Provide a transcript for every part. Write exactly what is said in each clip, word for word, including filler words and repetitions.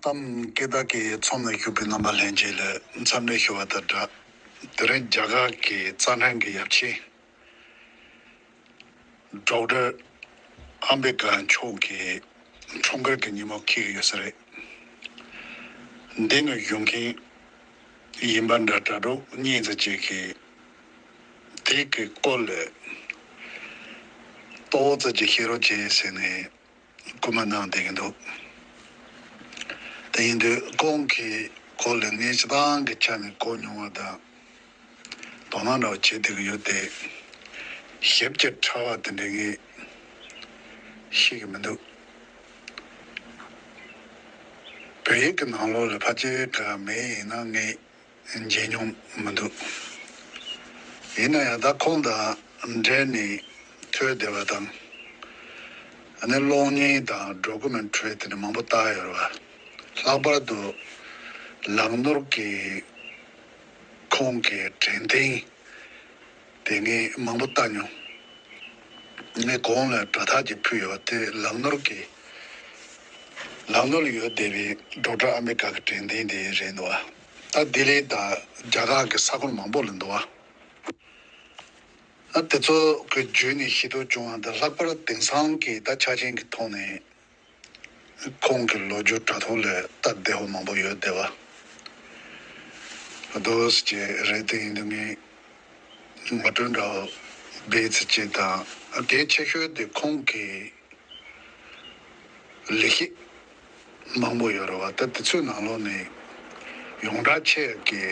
གཏམ་སྐད་བརྡ་གི་ཚོམས་ནས་ཞུགས་པའི་རྣམ་པ་ལྷན་རྒྱས་ལ་འཚམས་འདྲི་ཞུ་བ་དང་སྦྲགས། དེ་རིང་རྒྱ་གར་གྱི་གཙང་ཕྲེང་གི་ཡབ་ཆེན་ཌོག་ཊར་ཨམ་བེ་ཀར་མཆོག་གི་འཁྲུངས་སྐར་གྱི་ཉིན་མོ་འཁེལ་གྱི་ཡོད་ས་རེད། འདི་ནས་བཞུགས་མཁན་ཡིན་པ་འདྲ་དྲ་གྲོགས་གཉིས་ཙམ་ཅིག་གིས་དེ་གི་སྐོར་ལ་ཏོག་ཙམ་ཅིག་བཤད་རོགས་བྱེད་ཟེར་ནས་སྐུལ་མ་གནང་བསྡད་ཀྱི་འདུག་དེ་ཡིན་དུས་ཁོང་གི་སྐོར་ལ་ངས་སྤྱི་བཏང་གི་ཆ་ནས་གོ་མྱོང་བ་དང་དོ་སྣང་འདྲ་བ་བྱེད་བསྡད་ཀྱི་ཡོད་དེ། ཞིབ་ཀྱི་ཕྲ་བ་དེ་འདྲ་ངས་ཤེས་ཀྱི་མི་འདུག་བོད་ཡིག་གི་ནང་ལོགས་ལ་ཕལ་ཆེར་ག་མེད་ཡིན་ན་ངས་མཇལ་མྱོང་མི་འདུག་ཡིན་ན་ཡང་ད་ཁོང་དང་འབྲེལ་ནས་ཐོས་བསྡད་པ་དང་། ཨ་ནི་གློག་བརྙན་དང་ཌོ་ཀུ་མེན་ཊ་རི་དེ་འདྲ་མང་པོ་བལྟ་ཡོད་རེད་བ། ལྷག་པར་དུ་ལག་ནོར་གྱི་ཁོང་གི་དྲན་རྟེན་དེ་ངས་མང་པོ་བལྟ་མྱོང་། ངས་གོང་ལ་དྲ་ཐག་ཅིག་ཕུལ་ཡོད་དེ་ལག་ནོར་གྱི་ལག་ནོར་ཡོད་བསྡད་པའི་ཌོག་ཊར་ཨམ་བེ་ཀར་གྱི་དྲན་རྟེན་དེ་རེད་འདུག་བ། ད་ལྡི་ལི་དང་རྒྱ་གར་གྱི་ས་ཁུལ་མང་པོ་ལ་འདུག་བ། ཨ་དེ་ཚོ་གི་བརྒྱུད་ནས་ཤེས་རྟོགས་བྱུང་བ་འདི་ལྷག་པར་དེང་སང་གི་ད་ཆ་རྐྱེན་གྱི་ཐོག་ནས་ཁོང་གི་ལོ་རྒྱུས་དྲ་ཐོག་ལ་ལྟ་བདེ་བོ་མང་པོ་ཡོད་བསྡད་བ། རྡོ་སི་ཅེ་རེད་དེ་ཡིན་དུས་ངས་ངོ་སྤྲོད་འདྲ་བོ་སྦས་ཚེ་ཅེ་དང་གལ་ཆེ་ཤོས་དེ་ཁོང་གི་ལེགས་བཤད་མང་པོ་ཡོད་རེད་བ། ད་དེ་ཚོའི་ནང་ལོགས་ནས་ཡོངས་གྲགས་ཆེ་གི་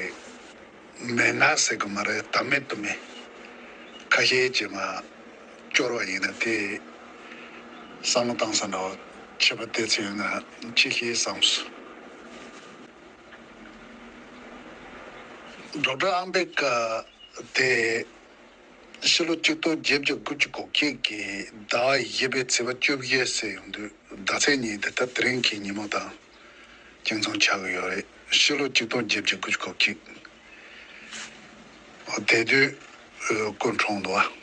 མན་ངག་ཟེར་གི་མ་རེད། ད་མེད་དུ་མེད་ཁ་ཤས་ཅིག་མ་སྐྱོར་བ་ཡིན་ན་དེ་བསམ་བློ་བཏང་ས་འདྲ་བོ་ཁྱད་པར་ཏོག་ཙམ་ཡོད་ན་ཅི་ཤེས་བསམ་སོང་། ཌོག་ཊར་ཨམ་བེ་ཀར་དེ་ཕྱི་ལོ་ཆིག་སྟོང་བརྒྱད་བརྒྱ་དགུ་བཅུ་གོ་གཅིག་གི་ཟླ་བ་བཞི་པའི་ཚེས་པ་བཅོ་བརྒྱད་ཟེར་ཡོང་དུས་ཟླ་ཚེས་གཉིས་དེ་ད་དེ་རིང་གི་ཉིན་མོ་དང་གཅིག་མཚུངས་ཆགས་ཀྱི་ཡོད་རེད། ཕྱི་ལོ་ཆིག་སྟོང་བརྒྱད་བརྒྱ་དགུ་བཅུ་གོ་གཅིག་དེ་དུས་སྐུ་འཁྲུངས་འདུག་བ།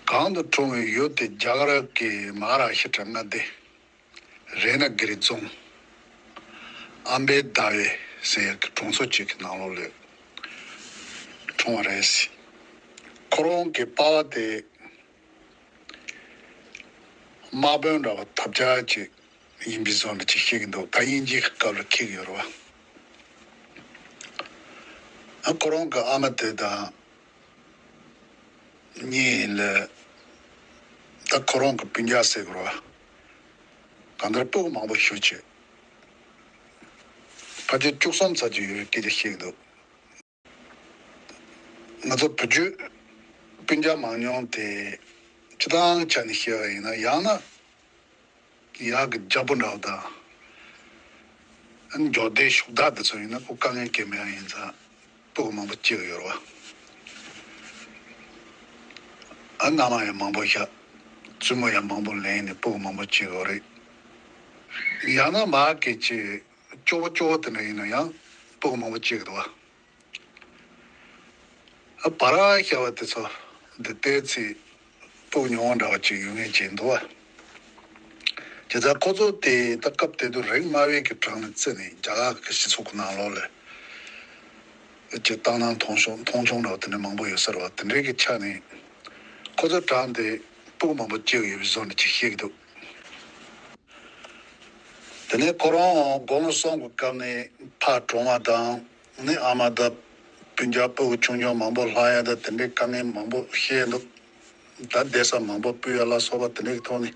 གང་དུ་འཁྲུངས་པའི་ཡུལ་དེ་རྒྱ་གར་གྱི་མ་ཧ་ར་ཤི་ཊ་མངའ་སྡེ། རེ་ན་གི་རི་རྫོང་ཨམ་བེ་ཟླ་བའི་ཟེར་ཡག་གི་གྲོང་ཚོ་གཅིག་གི་ནང་ལོགས་ལ་འཁྲུངས་པ་རེད། ཁོ་རང་གི་པ་ཕ་དེ་དམག་དཔོན་འདྲ་བ་ཐབས་ཆག་ཅིག་ཡིན་པའི་བཟོ་འདྲ་ཅིག་བཤད་ཀྱི་འདུག་ད་དབྱིན་ཇིའི་སྐབས་ལ་འཁེལ་གྱི་ཡོད་རེད་བ། ཁོ་རང་གི་ཨ་མ་དེ་དང་གཉིས་ལ་ད་ཁོ་རང་གི་སྤུན་ཀྱག་ཟེར་དགོས་རེད་བ། གང་ལྟར་སྤུ་གུ་མང་པོ་ཞེ་པོ་ཅིག་ཕལ་ཆེར་བཅུ་གསུམ་ཙམ་ཅིག་ཡོད་པའི་སྐད་ཆ་བཤད་ཀྱི་འདུག་ང་ཚོ་བུ་རྒྱུད་སྤུན་ཀྱག་མང་ཉུང་དེ་སྤྱི་བཏང་ཆ་ནས་བཤད་པ་ཡིན་ན་ཡང་ན་ཡག་གི་རྒྱལ་པོ་འདྲ་བ་དང་། ཨ་ནི་མགྱོགས་དེ་ཤུགས་དག་དེ་ཚོ་ཡིན་ན་ཁོ་དཀའ་ངལ་སྐྱེལ་མི་ཡང་ཡིན་ཙང་སྤུ་གུ་མང་པོ་སྐྱེ་གི་ཡོད་རེད་བ། ཨ་མནའ་མ་ཡང་མང་པོ་བཞག་བཙུན་མོ་ཡང་མང་པོ་ལེན་ནས་སྤུ་གུ་མང་པོ་སྐྱེ་གི་ཡོད་རེད། ཡང་ན་མ་གི་ཅིག་སྐྱོ་བོ་སྐྱོ་བོ་དེ་འདྲ་ཡིན་ན་ཡང་སྤུ་གུ་མང་པོ་སྐྱེ་གི་འདུག་བ། ཨ་བར་བ་ཤ་བ་དེ་ཚོ་འདི་ལྟའི་ཚེ་སྤུ་གུ་ཉུང་བ་འདྲ་བ་ཅིག་ཡོད་ངེས་ཅིག་འདུག་བ། བྱས་ཙང་ཁོ་ཚོ་དེ་ད་སྐབས་དེ་དུས་རིགས་དམའ་བའི་གི་གྲངས་ནས་བརྩིས་ནས་རྒྱ་གར་གི་སྤྱི་ཚོགས་ཀྱི་ནང་ལོགས་ལ་ཅིག་བཏང་སྣང་མཐོང་ཆུང་མཐོང་ཆུང་འདྲ་བ་དེ་འདྲ་མང་པོ་ཡོད་ས་རེད་བ། དེ་འདྲའི་གི་ཆ་ནས་ཁོ་ཚོ་གྲངས་དེ་སྤུ་གུ་མང་པོ་སྐྱེ་གི་ཡོད་པའི་བཟོ་འདྲ་ཅིག་བཤད་ཀྱི་འདུག་དེ་ནས་ཁོ་རང་དགུང་ལོ་གསུམ་གྱི་སྐབས་ནས་ཕར་གྲོངས་པ་དང་། ནི་ཨ་མ་དང་སྤུན་ཀྱག་སྤུ་གུ་ཆུང་ཆུང་མང་པོ་ལྷག་ཡ་དང་དེ་འདྲའི་དཀའ་ངལ་མང་པོ་བཤད་འདུག་ད་བསྡད་ས་མང་པོ་སྤོས་ཡ་ལ་སོགས་པ་དེ་འདྲའི་ཐོག་ནས།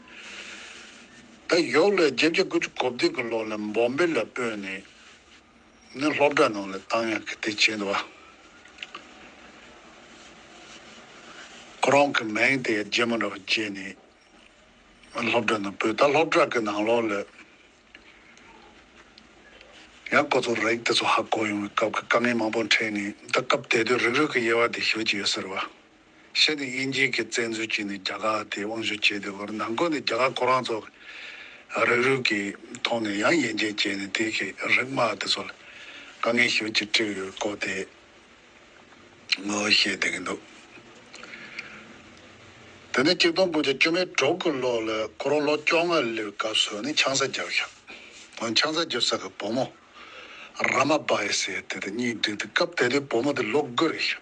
ད་ཡོག་ལ་བརྒྱད་བརྒྱ་དགུ་བཅུ་གོ་བདུན་གྱི་ལོ་ལ་བོམ་བེ་ལ་སྤོས་ནས་ནི་སློབ་གྲྭ་ནང་ལ་བཏང་ཡ་གི་དེ་བྱས་འདུག་བ། ཁོ་རང་གི་མིང་དེ་རྗེ་མོ་འདྲ་བ་བརྗེས་ནས། སློབ་གྲྭ་ནང་སྤོས། ད་སློབ་གྲྭ་གི་ནང་ལོགས་ལ་ཡང་ཁོ་ཚོ་རིགས་དེ་ཚོ་ཧ་གོ་ཡོང་བའི་སྐབས་ཀྱི་དཀའ་ངལ་མང་པོ་འཕྲད་ནས། ད་སྐབས་དེ་དུས་རིགས་རུས་ཀྱི་དབྱེ་བ་དེ་ཞེ་པོ་ཅིག་ཡོད་ས་རེད་བ། ཕྱི་ནས་དབྱིན་ཇིའི་གི་བཙན་འཛུལ་བྱས་ནས་རྒྱ་གར་དེ་དབང་བསྒྱུར་བྱས་དུས་སྐབས་ནང་ཁུལ་ནས་རྒྱ་གར་ཁོ་རང་ཚོ་རིགས་རུས་ཀྱི་ཐོག་ནས་ཡང་དབྱེ་འབྱེད་བྱས་ནས་དེ་གི་རིགས་དམའ་དེ་ཚོ་ལ་དཀའ་ངལ་ཞེ་པོ་ཅིག་འཕྲད་ཡོད་སྐོར་དེ། ངོ་ཤེས་བསྡད་ཀྱི་འདུག་དེ་ནས་གཅིག་སྟོང་དགུ་བརྒྱ་བཅུ་མེད་དྲུག་གི་ལོ་ལ་ཁོ་རང་ལོ་བཅོ་ལྔ་སླེབས་སྐབས་སུ་ནི་ཆང་ས་བརྒྱབ་ཤག་ཆང་ས་བརྒྱབ་ས་གི་བུ་མོ་ར་མ་བྷ་ཡི་ཟེར་དེ་དང་གཉིས་འགྲིག་དུས་སྐབས་དེ་དུས་བུ་མོ་དེ་ལོ་དགུ་རེད་ཤག་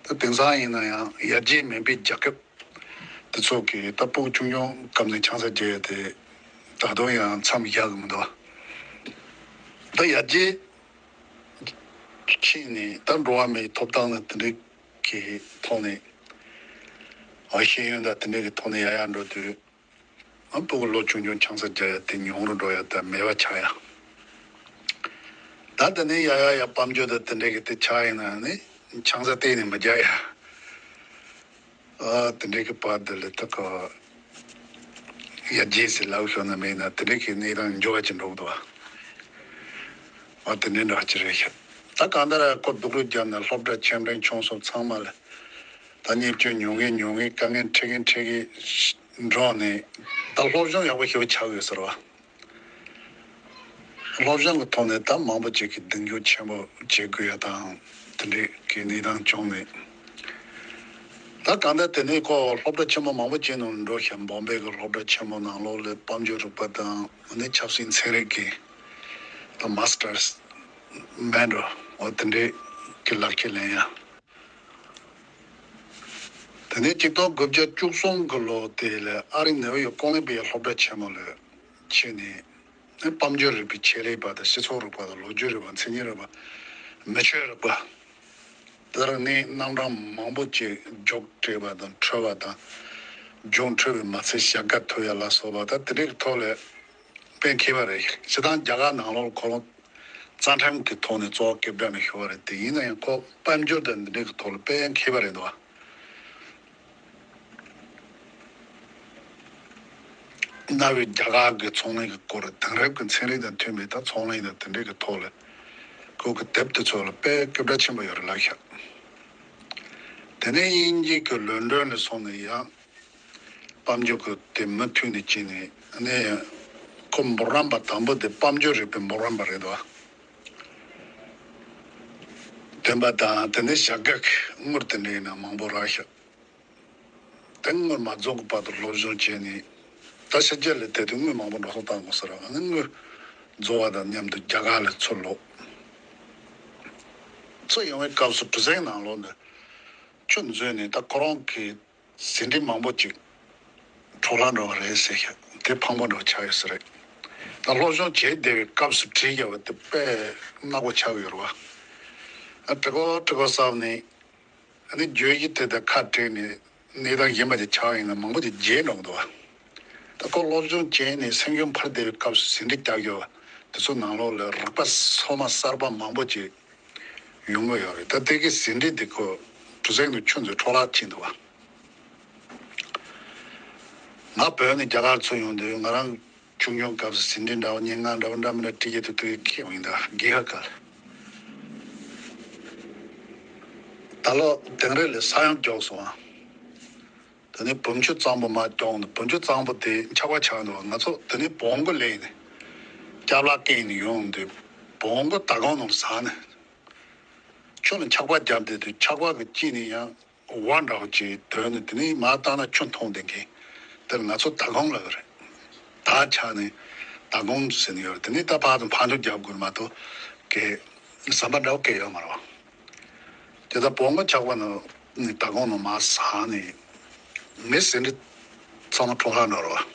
ད་དེང་སང་ཡིན་ན་ཡང་ཡར་རྒྱས་མེད་པའི་རྒྱལ་ཁབ་དེ་ཚོ་གི་ད་སྤུ་གུ་ཆུང་ཆུང་སྐབས་ནས་ཆང་ས་བརྒྱབ་ཡ་དེ་ད་དུང་ཡང་མཚམས་བཞག་གི་མི་འདུག་ད་ཡར་རྒྱས་ཕྱིན་ནས་ད་འགྲོ་བ་མིའི་ཐོབ་ཐང་ནི་དེ་འདྲའི་གི་ཐོག་ནས་ཨ་ཤེས་ཡོན་དང་དེ་འདྲའི་གི་ཐོག་ནས་ཡར་ཡར་འགྲོ་དུས། ཨ་སྤུ་གུ་ལོ་ཆུང་ཆུང་ཆང་ས་རྒྱག་ཡ་དེ་ཉུང་རུ་འགྲོ་ཡ་དང་མེད་པ་ཆགས་ཡ། ད་དེ་ནས་ཡ་ཡ་ཡ་དཔལ་འབྱོར་དང་དེ་འདྲའི་གི་དེ་ཆགས་ཡིན་ན་ནི་ཆང་ས་གཏན་ནས་མི་རྒྱག་ཡ། ཨ་དེ་འདྲའི་གི་བར་དེ་ལ་ད་ག་ཡར་རྒྱས་ཟེར་ལབ་ཤོག་ན་མེད་ན་དེ་འདྲའི་གི་གནས་སྟངས་འགྱུར་བ་ཅིག་འགྲོ་གི་འདུག་བ། ཨ་དེ་འདྲའི་འདྲ་ཅིག་རེད་ཤག་ད་གང་ལྟར་ཁོ་སྡུག་རུས་བརྒྱབ་ནས་སློབ་གྲྭ་ཆེ་འབྲིང་ཆུང་གསུམ་ཚང་མ་ལ་ད་བརྙས་བཅོས་ཉུང་གིན་ཉུང་གིན་དཀའ་ངལ་འཕྲད་གིན་འཕྲད་གིན་འགྲོ་ནས་ད་སློབ་སྦྱོང་ཡག་པོ་ཞེ་པོ་ཆགས་ཡོད་ཟེར་བ། སློབ་སྦྱོང་གི་ཐོག་ནས་ད་མང་པོ་ཅིག་གིས་མདུན་སྐྱོད་ཆེན་པོ་བྱེད་དགོས་ཡ་དང་དེ་འདྲའི་གི་གནས་སྟངས་བྱུང་ནས། ད་གང་ལྟར་དེ་ནས་ཁོ་སློབ་གྲྭ་ཆེན་མོ་མང་པོ་ཅིག་ནང་འགྲོ་ཤག་འབོམ་པེ་གི་སློབ་གྲྭ་ཆེན་མོ་ནང་ལོགས་ལ་དཔལ་འབྱོར་རིག་པ་དང་ནི་ཆབ་སྲིད་ཚན་རིག་གི་ད་མ་སི་ཊར་སི་མེད་འགྲོ་འོ་དེ་འདྲའི་གི་ལག་ཁྱེར་ལེན་ཡ། དེ་ནས་གཅིག་སྟོང་དགུ་བརྒྱ་བཅུ་གསུམ་གི་ལོ་དེ་ལ་ཨ་རི་ནེའུ་ཡོག་ཀོ་ལོམ་བི་ཡ་སློབ་གྲྭ་ཆེན་མོ་ལ་ཕྱིན་ནས་དཔལ་འབྱོར་རིག་པའི་ཆེད་ལས་པ་དང་སྤྱི་ཚོགས་རིག་པ་དང་ལོ་རྒྱུས་རིག་པ་མཚན་ཉིད་རིག་པ་མི་ཆོས་རིག་པ་དེར་ནས་རྣམ་གྲངས་མང་པོ་ཅིག་མཇུག་སྒྲིལ་བ་དང་འཁྲོལ་བ་དང་མཇུག་འཁྲོལ་བའི་མ་ཚད་ཞབས་ཀ་ཐོབ་ཡ་ལ་སོགས་པ་དང་དེ་འདྲའི་ཐོག་ལ་དཔེ་མཁས་པ་རེད། སྤྱིར་བཏང་རྒྱ་གར་ནང་ལོགས་ཁོ་རང་རྩ་ཁྲིམས་ཀྱི་ཐོག་ནས་གཙོ་བོ་སྐད་གྲགས་མེད་ཤོར་བ་རེད་དེ་ཡིན་ན་ཡང་ཁོ་དཔལ་འབྱོར་དང་འདི་འདྲའི་གི་ཐོག་ལ་དཔེ་མཁས་པ་རེད་འདུག་བ། གནའ་བོའི་རྒྱ་གར་གྱི་ཚོང་ལས་ཀྱི་སྐོར་དེང་རབས་ཀྱི་ཚན་རིག་དང་མཐུན་པའི་ད་ཚོང་ལས་དང་དེ་འདྲའི་གི་ཐོག་ལ་ཁོ་གི་དེབ་དེ་ཚོ་ལ་དཔེ་སྐད་གྲགས་ཆེན་པོ་ཡོད་རེད་ལབ་ཤག་དེ་ནས་དབྱིན་ཇི་གི་ལོན་ཌོན་ལ་སོང་ནས་ཡང་དཔལ་འབྱོར་གྱི་དེ་མུ་མཐུད་ནས་བྱས་ནས་ནས་ཁོ་འབུམ་རམས་པ་དང་པོ་དེ་དཔལ་འབྱོར་རིག་པའི་འབུམ་རམས་པ་རེད་དོ། བསྟན་པ་དང་དེ་ནས་བྱ་དགའ་དངུལ་དེ་འདྲའི་ནང་མང་པོ་རག་ཤག་དེ་དངུལ་མ་རྫོགས་ཀྱི་བར་དུ་སློབ་སྦྱོང་བྱས་ནས་ད་ཕྱི་རྒྱལ་ལ་བསྡད་དུས་དངུལ་མང་པོ་འགྲོ་སོང་བཏང་དགོས་ཟེར་བ་ནི་དངུལ་རྫོགས་པ་དང་མཉམ་དུ་རྒྱ་གར་ལ་ཚུར་ལོག་ཚུར་ཡོང་བའི་སྐབས་སུ་གྲུ་གཟིངས་ནང་ལོགས་ནས་ཆུ་འཛུལ་ནས་ད་ཁོ་རང་གི་ཟིན་བྲིས་མང་པོ་ཅིག་འཕྲོ་བརླག་འགྲོ་བ་རེད་ཟེར་ཤག་དེ་ཕངས་པོ་འགྲོ་ཆགས་ཡོད་ས་རེད། ད་སློབ་སྦྱོང་བྱེད་བསྡད་པའི་སྐབས་སུ་བྲིས་བརྒྱབ་པ་དེ་དཔེ་ནག་པོ་ཆགས་ཡོད་རེད་བ། ཨ་དྲི་གོ་དྲི་གོ་བསམ་ནས་ཨ་ནི་བརྗོད་གཞི་དེ་དང་ཁ་བྲལ་ནས་གནས་སྟངས་གཞན་པ་ཅིག་ཆགས་ཡིན་ན་མང་པོ་ཅིག་བརྗེད་འགྲོ་གི་འདུག་བ། ད་ཁོ་སློབ་སྦྱོང་བྱས་ནས་སེམས་ཤུགས་འཕར་བསྡད་པའི་སྐབས་སུ་ཟིན་བྲིས་རྒྱག་རྒྱུ་བ་དེ་ཚོ་ནང་ལོགས་ལ་རིག་པ་སོ་མ་གསར་པ་མང་པོ་ཅིག་ཡོང་གི་ཡོད་རེད། ད་དེ་གི་ཟིན་བྲིས་དེ་ཁོ་གྲུ་གཟིངས་དུ་ཆུ་འཛུལ་འཕྲོ་བརླག་ཕྱིན་འདུག་བ། ང་བོད་ནས་རྒྱ་གར་ཚུར་ཡོང་དུས་ང་རང་ཆུང་ཆུང་སྐབས་སུ་ཟིན་བྲིས་འདྲ་བོ་སྙན་ངག་འདྲ་བོ་འདྲ་མི་འདྲ་བྲིས་ཀྱི་དུས་དུས་ཁེ་འོང་ཡིན་ད་རྒྱལ་ཁབ་ཁག་ལ། ད་ལོ་དེང་རབས་ལ་ས་ཡོམ་མགྱོགས་སོང་ཨ། དེ་ནས་བུམ་ཆུ་གཙང་པོ་མར་རྒྱུགས་ནས་བུམ་ཆུ་གཙང་པོ་དེ་འཁྱག་པ་ཆགས་འདུག་ང་ཚོ་དེ་ནས་བོང་གུ་ལེན་ནས་སྐྱབས་ལ་སྐྱེལ་ནས་ཡོང་དུས་བོང་གུ་ད་གོང་ནང་ཟག་ནས་ཆུ་ལ་འཁྱག་པ་བརྒྱབ་བསྡད་དུས་འཁྱག་པ་གི་དཀྱིལ་ནས་ཡང་བ་འདྲ་བོ་ཅིག་དོན་ནས་དེ་ནས་མར་བཏང་ན་ཆུ་འཐུང་བསྡད་མཁན་དེར་ང་ཚོ་ད་གོང་ལབ་ཀྱི་རེད། ད་ཆགས་ནས་ད་གོང་ཟེར་ནས་ཡོད་རེད། དེ་ནས་ད་ཕར་ཚུར་ཕར་འགྲོ་རྒྱབ་དགོས་མ་གཏོགས་གས་ཟམ་པ་འདྲ་བོ་གས་ཡོད་མ་རེད་བ། དེ་ད་བོང་གུ་འཁྱག་པ་ནང་ནས་ད་གོང་ནང་མར་ཟག་ནས་མི་ཟིན་བྲིས་ཚང་མ་འཕྲོ་བརླག་འགྲོ་རེད་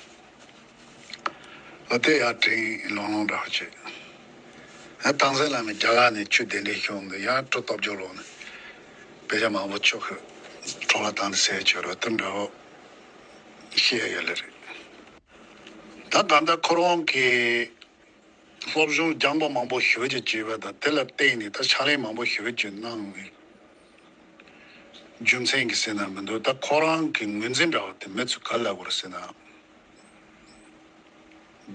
བ། ཨ་དེ་ཡར་དྲན་ལོང་ལོང་འདྲ་བོ་བྱེད། ཨ་སྟག་འཛིན་བླ་མས་རྒྱ་གར་ནས་ཆུ་དེ་འདྲའི་ཤོང་འདུག་ཡར་གྲུ་སྟོབས་འབྱོར་ལོག་ནས་དཔེ་ཆ་མང་པོ་ཆུ་ཁོལ་འཕྲོ་བརླག་བཏང་ནས་ཟས་བྱོས་རོགས་དེ་འདྲ་བོ་བཤད་ཡོད་ལེ་རེད། ད་གང་ལྟར་ཁོ་རང་གིས་སློབ་སྦྱོང་རྒྱང་པོ་མང་པོ་ཞེ་པོ་ཅིག་བྱས་པ་དང་དེ་ལ་བརྟེན་ནས་ད་ཕྱག་ལས་མང་པོ་ཞེ་པོ་ཅིག་གནང་བའི་རྒྱུ་མཚན་གྱིས་ཟེར་ན་མི་འདུག་ད་ཁོ་རང་གི་ངོས་འཛིན་འདྲ་བ་དེ་མི་ཚོས་ག་རེ་ལབ་དགོས་རེད་ཟེར་ན།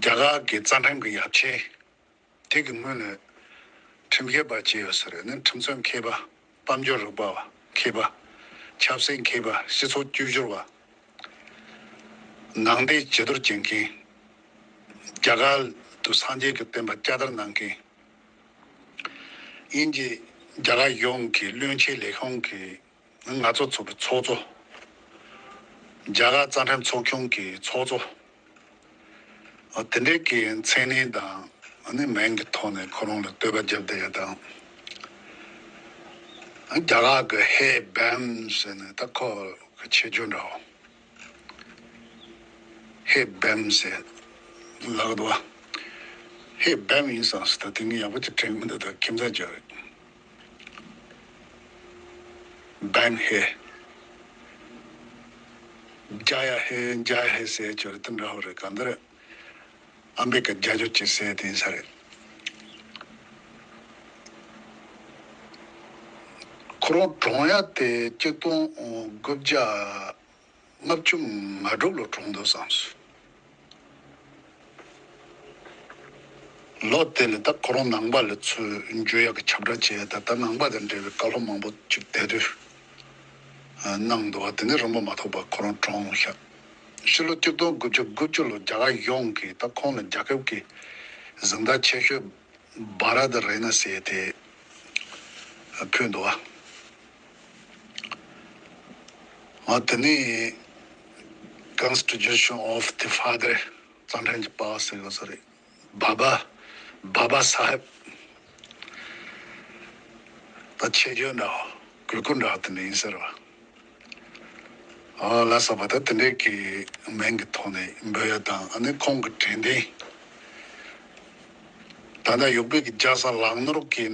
རྒྱ་གར་གྱི་རྩ་ཁྲིམས་ཀྱི་ཡབ་ཆེན་དེ་གི་སྔོན་ལ་ཁྲིམས་ཞིབ་པ་བྱས་ཡོད་ས་རེད། ནི་ཁྲིམས་སྲོལ་མཁས་པ། དཔལ་འབྱོར་རིག་པ་བ་མཁས་པ། ཆབ་སྲིད་མཁས་པ། སྤྱི་ཚོགས་བཅོས་བསྒྱུར་བ། ནང་བསྟན་བྱེ་བསྡུར་བྱེད་མཁན། རྒྱ་གར་དུ་སངས་རྒྱས་ཀྱི་བསྟན་པ་བསྐྱར་དར་གནང་མཁན། དབྱིན་ཇི་རྒྱ་གར་གཞུང་གི་བློན་ཆེན་ལས་ཁུངས་ཀྱི་ང་ཚོ་ཚོགས་པའི་ཚོགས་གཙོ། རྒྱ་གར་རྩ་ཁྲིམས་ཚོགས་ཆུང་གི་ཚོགས་གཙོ། ཨ་དེ་འདྲའི་གི་མཚན་གནས་དང་ཨ་ནི་མིང་གི་ཐོག་ནས་ཁོ་རང་ལ་བསྟོད་པ་བརྒྱབ་བསྡད་ཡ་དང་། ཨ་རྒྱ་གར་གི་ཧེ་བེམ་ཟེར་ནས་ད་ཁོ་གི་ཆེ་ཆུང་འདྲ་བོ། ཧེ་བེམ་ཟེར་ལབ་འདུག་བ། ཧེ་བེམ་ཡིན་བསམ་སོང་། ད་དེ་ངས་ཡག་པོ་ཅིག་དྲན་མི་འདུག་ད་ཁྱིམ་ཚང་ཅིག་རེད། བེམ་ཧེ། རྒྱ་ཡ་ཧེ་རྒྱ་ཡ་ཧེ་ཟེར་ཅིག་རེད། དེ་འདྲ་བོ་རེད། གང་ལྟར་ཨ་མི་ཀ་རྒྱ་ཇོ་ཅིག་ཟེར་དེ་ཡིན་ས་རེད། ཁོ་རང་གྲོངས་ཡ་དེ་གཅིག་སྟོང་དགུ་བརྒྱ་ལྔ་བཅུ་ང་དྲུག་ལོ་གྲོངས་འདུག་བསམ་སོང་། ལོ་དེ་ལ་ད་ཁོ་རང་ནང་པ་ལ་ཚུར་འཇུག་ཡག་གི་ཁྱབ་བསྒྲགས་བྱས། ད་ལྟ་ནང་པ་དང་འབྲེལ་བའི་བཀའ་སློབ་མང་པོ་ཅིག་དེ་དུས་གནང་འདུག་བ། དེ་ནས་རིང་པོ་མ་ཐོགས་པར་ཁོ་རང་གྲོངས་ཤག་ཕྱི་ལོ་གཅིག་སྟོང་དགུ་བརྒྱ་དགུ་བཅུ་ལོ་རྒྱ་གར་གཞུང་གིས་ད་ཁོང་ལ་རྒྱལ་ཁབ་ཀྱི་གཟེངས་རྟགས་ཆེ་ཤོས་བྷ་ར་ཏི་རེ་ན་ཟེར་དེ་ཕུལ་འདུག་བ། ཨ་དེ་ནས་Constitution of the Father། རྩ་ཁྲིམས་ཀྱི་པ་ཟེར་ཡོད་ས་རེད། བྷ་བྷ། བྷ་བྷ་སཱ་ཧེབ། ད་ཆེ་ཆུང་འདྲ་བོ། གོས་སྐུ་འདྲ་བོ་དེ་འདྲ་ཡིན་ས་རེད་བ། ཨ་ལ་སོགས་པ་ད་དེ་འདྲའི་གི་མིང་གི་ཐོག་ནས་འབོད་ཡ་དང་། ཨ་ནི་ཁོང་གི་དྲན་རྟེན། ད་ལྟ་ཡོད་པའི་གི་རྒྱལ་ས་ལག་ནོར་གི་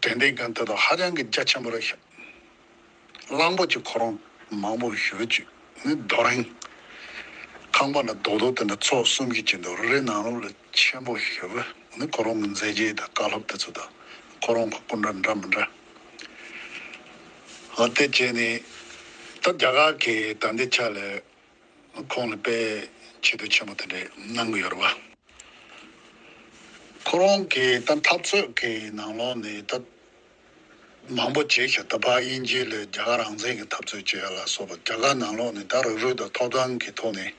དྲན་རྟེན་ཁང་དེ་དག་ཧ་ཅང་གི་རྒྱ་ཆེན་པོ་རེད་ཤག་གླང་པོ་ཆེ་ཁོ་རང་མང་པོ་ཞེ་པོ་ཅིག་ནི་རྡོ་རིང་། ཁང་པ་ན་རྡོག་རྡོག་དེ་འདྲ་ཚོགས་གསུམ་བཞི་ཅིག་འདུག་རི་ནང་ལོགས་ལ་ཆེན་པོ་ཞེ་པོ་ནི་ཁོ་རང་གི་མཛད་རྗེས་དང་བཀའ་སློབ་དེ་ཚོ་དང་། ཁོ་རང་གི་སྐུ་འདྲ་འདྲ་མི་འདྲ། ཨ་དེ་བྱས་ནས་ད་རྒྱ་གར་གྱི་ད་ལྟའི་ཆ་ལ་ཁོང་ལ་དཔེ་ཆེ་བསྟོད་ཆེན་པོ་དེ་འདྲ་གནང་གི་ཡོད་རེད་བ། ཁོ་རང་གི་ད་འཐབ་རྩོད་ཀྱི་ནང་ལོགས་ནས་ད་མང་པོ་བྱས་ཤག་ད་ཕར་དབྱིན་ཇི་ལ་རྒྱ་གར་རང་བཙན་གྱི་འཐབ་རྩོད་བྱེད་ཡ་ལ་སོགས་པ། རྒྱ་གར་ནང་ལོགས་ནས་ད་རིགས་རུས་དང་ཐོབ་ཐང་གི་ཐོག་ནས་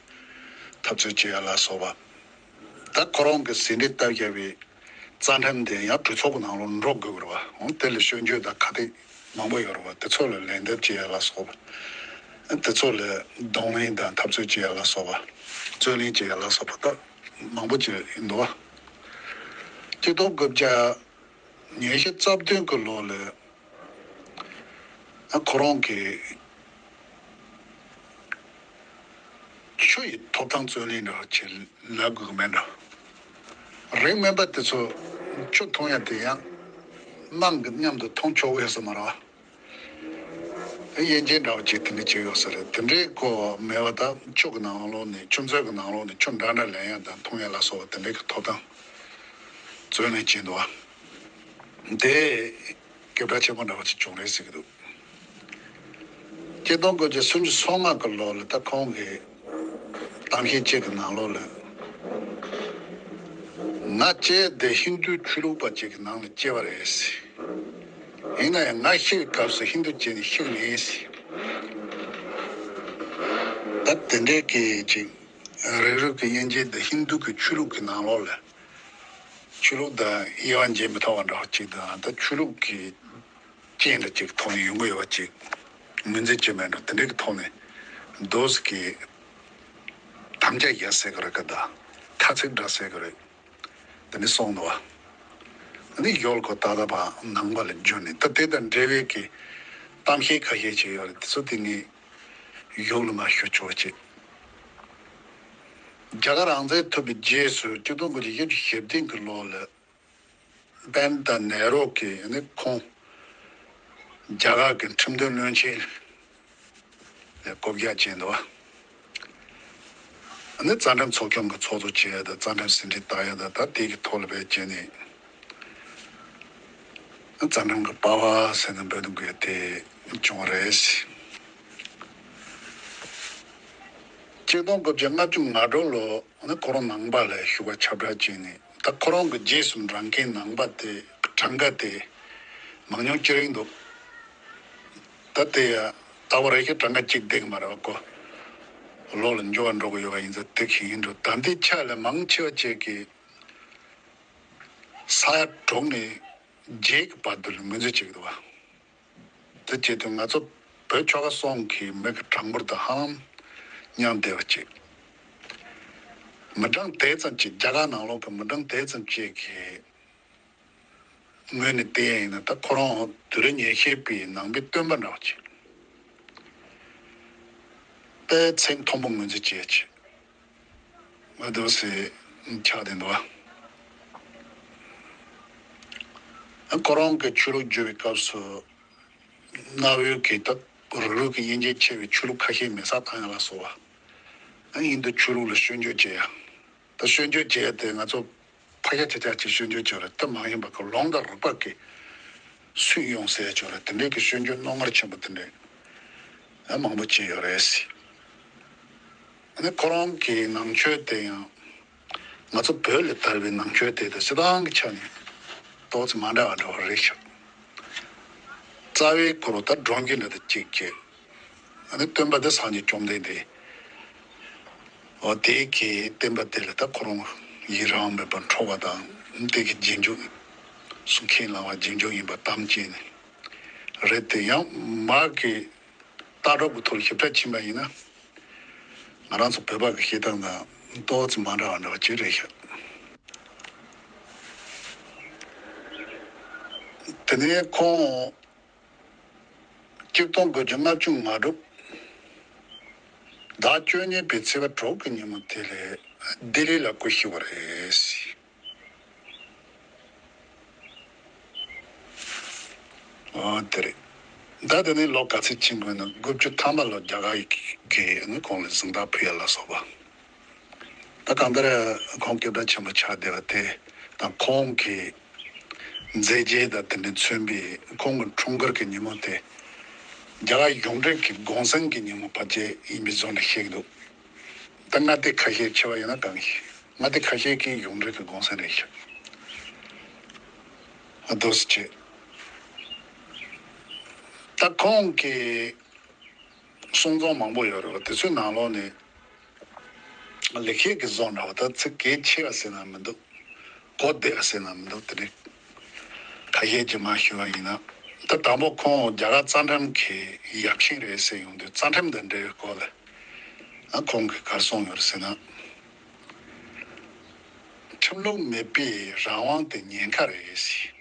འཐབ་རྩོད་བྱེད་ཡ་ལ་སོགས་པ། ད་ཁོ་རང་གི་ཟིན་བྲིས་བཏབ་བཞག་པའི་རྩ་ཁྲིམས་དེ་ཡང་གྲོས་ཚོགས་ཀྱི་ནང་ལོགས་འགྲོ་དགོས་ཀྱི་རེད་བ། འོང་དེ་ལ་སྐྱོན་བརྗོད་དང་ཁ་གཏད་མང་པོ་ཡོད་རེད་བ། དེ་ཚོ་ལ་ལན་འདེབས་བྱེད་ཡ་ལ་སོགས་པ། དེ་ཚོ་ལ་གདོང་ལེན་དང་འཐབ་རྩོད་བྱེད་ཡ་ལ་སོགས་པ། རྩོད་ལེན་བྱེད་ཡ་ལ་སོགས་པ་ད་མང་པོ་ཅིག་ཡིན་འདུག་བ། གཅིག་སྟོང་དགུ་བརྒྱ་ཉི་ཤུ་རྩ་བདུན་གྱི་ལོ་ལ་ཨ་ཁོ་རང་གིས་ཆུ་ཡི་ཐོབ་ཐང་རྩོད་ལེན་འདྲ་བ་བྱེད་ལབ་དགོས་ཀྱི་མེད་འགྲོ། རིགས་དམན་པ་དེ་ཚོ་ཆུ་འཐུང་ཡ་དེ་ཡང་དམངས་ཀྱི་མཉམ་དུ་འཐུང་ཆོག་གི་ཡོད་ས་མ་རེད་བ། དབྱེ་འབྱེད་འདྲ་བ་ཅིག་དེ་འདྲ་བྱས་ཡོད་ས་རེད། དེ་འདྲའི་གོ་མེད་པ་དང་། ཆུ་གི་ནང་ལོགས་ནས་ཆུ་མཛོད་ཀྱི་ནང་ལོགས་ནས་ཆུ་འདྲ་འདྲ་ལེན་ཡ་དང་འཐུང་ཡ་ལ་སོགས་པ་དེ་འདྲའི་གི་ཐོབ་ཐང་རྩོད་ལེན་བྱས་འདུག་བ། དེ་སྐད་གྲགས་ཆེན་པོ་འདྲ་བ་ཅིག་བྱུང་རེད་ཟེར་གྱི་འདུག་གཅིག་སྟོང་དགུ་བརྒྱ་སུམ་ཅུ་སོ་ལྔ་གི་ལོ་ལ་ད་ཁོང་གིས་གཏམ་བཤད་ཅིག་གི་ནང་ལོགས་ལ། ང་སྐྱེས་དེ་ཧིན་རྡུ་ཆོས་ལུགས་པ་ཅིག་གི་ནང་ལ་སྐྱེས་པ་རེད། ཡིན་ན་ཡང་ང་ཤི་བའི་སྐབས་སུ་ཧིན་རྡུ་ཅན་ནི་ཤི་མིན། ད་དེ་འདྲའི་གི་ཅིག་རིགས་རུས་ཀྱི་དབྱེ་འབྱེད་དེ་ཧིན་རྡུ་གི་ཆོས་ལུགས་ཀྱི་ནང་ལོགས་ལ་ཆོས་ལུགས་དང་དབྱེ་བ་འབྱེད་མི་ཐུབ་པ་འདྲ་བ་ཅིག་དང་། ད་ཆོས་ལུགས་ཀྱི་རྐྱེན་འདྲ་ཅིག་ཐོག་ནས་ཡོང་གི་ཡོད་པ་ཅིག་ངོས་འཛིན་བྱེད་མེད་འགྲོ། དེ་འདྲའི་གི་ཐོག་ནས་མདོ་ཟིག་གི་དམ་བཅའ་བཞག་ཟེར་གི་རེད་ག་ད་ཁ་ཚིག་འདྲ་ཟེར་གི་རེད། དེ་ནས་སོང་འདུག་བ། དེ་ནས་ཡོལ་གོ་ཏ་ད་པ་ནང་པ་ལ་འཇུ་ནས་ད་དེ་དང་འབྲེལ་བའི་གི་གཏམ་བཤད་ཁ་ཤས་ཅིག་ཡོད་རེད། དེ་ཚོ་དེ་ངས་ཡོལ་ལ་མ་ཞུ་ཆོག་ཅིག་རྒྱ་གར་རང་བཙན་ཐོབ་པའི་རྗེས་སུ་གཅིག་སྟོང་དགུ་བརྒྱ་བཞི་བཅུ་ཞེ་བདུན་གི་ལོ་ལ་པན་དང་ནེ་རོ་གིས་ནི་ཁོང་རྒྱ་གར་གྱི་ཁྲིམས་དོན་བློན་ཆེན་ལ་བསྐོ་བཞག་བྱས་འདུག་བ། ནི་རྩ་ཁྲིམས་ཚོགས་ཆུང་གི་ཚོགས་གཙོ་བྱེད་ཡ་དང་། རྩ་ཁྲིམས་ཟིན་བྲིས་བཏང་ཡ་དང་། ད་དེ་གི་ཐོག་ལ་བས་བྱས་ནས་རྩ་ཁྲིམས་ཀྱི་པ་ཕ་ཟེར་ནས་འབོད་འདུག་གི་དེ་བྱུང་བ་རེད། གཅིག་སྟོང་དགུ་བརྒྱ་ལྔ་བཅུ་ང་དྲུག་ལོ་ནི་ཁོ་རང་ནང་པ་ལ་ཞུགས་པ་ཁྱབ་བསྒྲགས་བྱས་ནས། ད་ཁོ་རང་གི་རྗེས་སུ་འབྲང་མཁན་ནང་པ་དེ་གྲངས་ཀ་དེ་མང་ཉུང་ཅི་རིགས་འདུག་ད་དེ་ཡ་ལྟ་བ་རེ་ཞིག་གྲངས་ཀ་གཅིག་བསྡད་ཀྱི་མ་རེད་བ་ཀོ། ལོ་ལ་འགྱུར་བ་འགྲོ་གི་ཡོད་པ་ཡིན་ཙང་དེ་གི་ཡིན་འགྲོ། ད་ལྟའི་ཆ་ལ་མང་ཆེ་བ་ཅིག་གིས་ས་ཡ་དྲུག་ནས་བརྒྱད་ཀྱི་བར་དུ་ལ་ངོས་འཛིན་བྱེད་ཀྱི་འདུག་བ། དེ་བྱེད་དུས་ང་ཚོ་བོད་ཆོལ་ཁ་གསུམ་གྱི་མི་གི་གྲངས་འབོར་དང་ཧ་ལམ་ མཉམ་བསྡད་པ་ཅིག་མི་གྲངས་དེ་ཙམ་ཅིག་རྒྱ་གར་ནང་ལོགས་ཀྱི་མི་གྲངས་དེ་ཙམ་ཅིག་གི་ངོས་ནས་བལྟས་ཡིན་ན། ད་ཁོ་རང་དུས་རབས་ཉི་ཤུ་པའི་ནང་པའི་སྟོན་པ་འདྲ་བ་ཅིག་དཔེ་ཚད་མཐོན་པོ་ངོས་འཛིན་བྱེད་ཅིག་མ་འདུག་སེ་ཆགས་བསྡད་འདུག་བ། ཁོ་རང་གི་ཆོས་ལུགས་བརྗོད་པའི་སྐབས་སུ། གནའ་བོའི་གི་ད་རུ་རུ་གི་དབྱེ་འབྱེད་ཕྱེ་བའི་ཆོས་ལུགས་ཁ་ཤས་མེ་སྲེག་བཏང་ཡ་ལ་སོགས་པ། ཨ་ཧིན་དུ་ཆོས་ལུགས་ལ་སྐྱོན་བརྗོད་བྱེད་ཡ། ད་སྐྱོན་བརྗོད་བྱེད་ཡ་དེ་ང་ཚོ་ཕལ་ཆེར་ཆ་ཆ་ཅིག་སྐྱོན་བརྗོད་བྱེད་རེད། དེ་མ་ཡིན་པ་གི་ལུང་དང་རིགས་པ་གི་སུས་ཡོང་ཟེར་ཡ་ཅིག་རེད། དེ་འདྲའི་གི་སྐྱོན་བརྗོད་རྣོ་ངར་ཆེན་པོ་དེ་འདྲའི་ཨ་མང་པོ་བྱས་ཡོད་རེད། ཨ་ནི་ཁོ་རང་གི་ནང་ཆོས་དེ་ཡང་། ང་ཚོ་བོད་ལ་དར་བའི་ནང་ཆོས་དེ་དང་སྤྱིར་བཏང་གི་ཆ་ནས་ཏོག་ཙམ་མ་འདྲ་བ་འདྲ་བ་རེད་ཤག་རྩ་བའི་ཁོ་རང་ད་སྒྲོམ་གྱི་ལ་དེ་གཅིག་བྱས། ཨ་ནི་སྟོན་པ་དེ་སངས་རྒྱས་བཅོམ་ལྡན་འདས། འོ་དེ་གི་བསྟན་པ་དེ་ལ་ད་ཁོ་རང་ཡི་རང་མེད་པར་འཕྲོག་པ་དང་། དེ་གི་རྗེས་འཇུག་གསུང་མཁན་བླ་མ་རྗེས་འཇུག་ཡིན་པ་གཏམ་བྱས་ནས་རེད་དེ། ཡང་མ་གི་ལྟ་གྲུབ་ཀྱི་ཐོག་ཞིབ་ཕྲ་ཕྱིན་པ་ཡིན་ན། ང་རང་ཚོ་བོད་པ་གི་བཤད་སྟངས་དང་ཏོག་ཙམ་མ་འདྲ་བ་འདྲ་བ་ཅིག་རེད་ཤག་དེ་ནས་ཁོང་གཅིག་སྟོང་དགུ་བརྒྱ་ལྔ་བཅུ་ང་དྲུག་ཟླ་བཅུ་གཉིས་པའི་ཚེས་པ་དྲུག་གི་ཉིན་མོ་དེ་ལ་ལྡི་ལི་ལ་སྐུ་གཤེགས་པ་རེད། ཨོ་དེ་རེད། ད་དེ་ནས་ལོ་ག་ཚོད་ཕྱིན་དགོས་ན། དགུ་བཅུ་ཐམ་པ་ལོ་རྒྱ་གར་གྱིས་ནི་ཁོང་ལ་གཟེངས་རྟགས་ཕུལ་ཡ་ལ་སོགས་པ། ད་གང་ལྟར་ཁོང་སྐད་གྲགས་ཆེན་པོ་ཆགས་བསྡད་པ་དེ་དང་། ཁོང་གི་མཛད་རྗེས་དང་དེ་འདྲ་མཚོན་པའི་ཁོང་གི་འཁྲུངས་སྐར་གྱི་ཉིན་མོ་དེ་རྒྱ་གར་གཞུང་འབྲེལ་གྱི་གུང་སེང་གི་ཉིན་མོ་ཕལ་ཆེར་ཡིན་པའི་བཟོ་འདྲ་ཞིག་འདུག་ད་མངའ་སྡེ་ཁ་ཤས་ཕྱེ་བ་ཡིན་ན་གང་ཞིག་མངའ་སྡེ་ཁ་ཤས་ཀྱི་གཞུང་འབྲེལ་གྱི་གུང་སེང་རེད་ཤག་ཨ་འདུག་སེ་བྱས། ད་ཁོང་གི་གསུང་རྩོམ་མང་པོ་ཡོད་རེད་བ། དེ་ཚོའི་ནང་ལོགས་ནས་ལེགས་བཤད་ཀྱི་བཟོ་འདྲ་བ། ད་ཚིག་གལ་ཆེ་བ་ཟེར་ན་མི་འདུག་གོ་བདེ་བ་ཟེར་ན་མི་འདུག་དེ་རིགས་ཁ་ཤས་ཀྱིས་མར་ཞུས་པ་ཡིན་ན། ད་དང་པོ་ཁོང་རྒྱ་གར་རྩ་ཁྲིམས་ཀྱི་ཡབ་ཆེན་རེད་ཟེར་ཡོང་དུས། རྩ་ཁྲིམས་དང་འབྲེལ་བའི་སྐོར་ལ་ཨ་ཁོང་གིས་ག་རེ་གསུངས་ཡོད་རེད་ཟེར་ན། ཁྲིམས་ལུགས་མེད་པའི་རང་དབང་དེ་ཉེན་ཁ་རེད་ཟེར།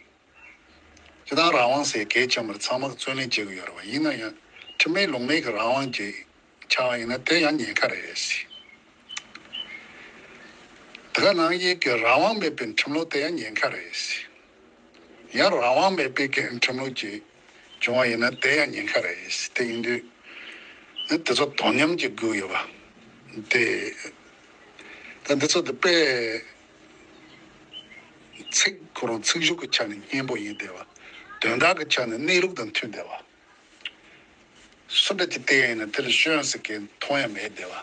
སྤྱིར་བཏང་རང་དབང་ཟེར་གལ་ཆེན་པོར་ཚང་མ་གིས་བརྩོན་ལེན་བྱེད་ཀྱི་ཡོད་རེད་བ། ཡིན་ན་ཡང་ཁྲིམས་མེད་ལུགས་མེད་ཀྱི་རང་དབང་ཅིག་ཆགས་པ་ཡིན་ན་དེ་ཡང་ཉེན་ཁ་རེད་ཟེར། དེ་ག་ནང་བཞིན་གྱི་རང་དབང་མེད་པའི་ཁྲིམས་ལུགས་དེ་ཡང་ཉེན་ཁ་རེད་ཟེར། ཡང་རང་དབང་མེད་པའི་གི་ཁྲིམས་ལུགས་ཅིག་བྱུང་བ་ཡིན་ན་དེ་ཡང་ཉེན་ཁ་རེད་ཟེར། དེ་ཡིན་དུས་ནི་དེ་ཚོ་དོ་མཉམ་གྱི་དགོས་ཡོད་པ་དེ། ད་འདི་ཚོ་དེ་དཔེ་ཚིག་ཁོ་རང་ཚིག་ཞུགས་ཀྱི་ཆ་ནས་སྙན་པོ་ཡིན་བསྡད་པ། དོན་དག་གི་ཆ་ནས་གནས་ལུགས་དང་མཐུན་བསྡད་པ། སུ་འདྲ་ཅིག་བལྟས་ཡིན་ན་དེ་ལ་སྐྱོན་ཟེར་མཁན་མཐོང་ཡ་མེད་བསྡད་པ།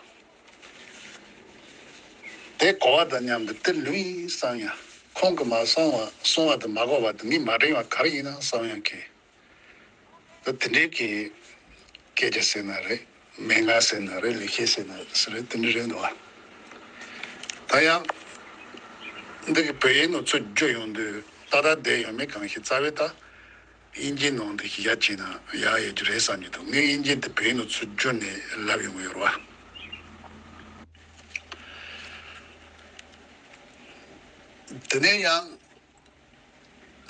དེ་གོ་བ་དང་མཉམ་དུ་དེ་ལོས་ཡིན་བསམ་ཡ། ཁོང་གིས་མ་གསུངས་པ་གསུངས་པ་དང་མ་གོ་བ་དེ་ངས་མ་དྲན་པ་ག་རེ་ཡིན་ན་བསམ་ཡ་གི། ད་དེ་འདྲའི་གི་སྐད་ཆ་ཟེར་ན་རེད། མན་ངག་ཟེར་ན་རེད། ལེགས་བཤད་ཟེར་ན་ཟེར་རེད། དེ་འདྲ་རེད་འདུག་བ། ད་ཡང་འདི་གི་བོད་ཡིག་ནང་ཚུར་བསྒྱུར་ཡོང་དུས་ཏག་ཏག་བསྡད་ཡོད་མེད་གང་ཤེས། རྩ་བའི་ད་དབྱིན་ཇིའི་ནང་དུ་ཞིག་ཡ་བྱས་ན་ཡག་ཡོད་རྒྱུ་རེད་བསམ་གྱི་འདུག་ངས་དབྱིན་ཇི་དེ་བོད་ཡིག་ནང་ཚུར་བསྒྱུར་ནས་ལབ་ཡོང་གི་ཡོད་རེད་བ། དེ་ནས་ཡང་།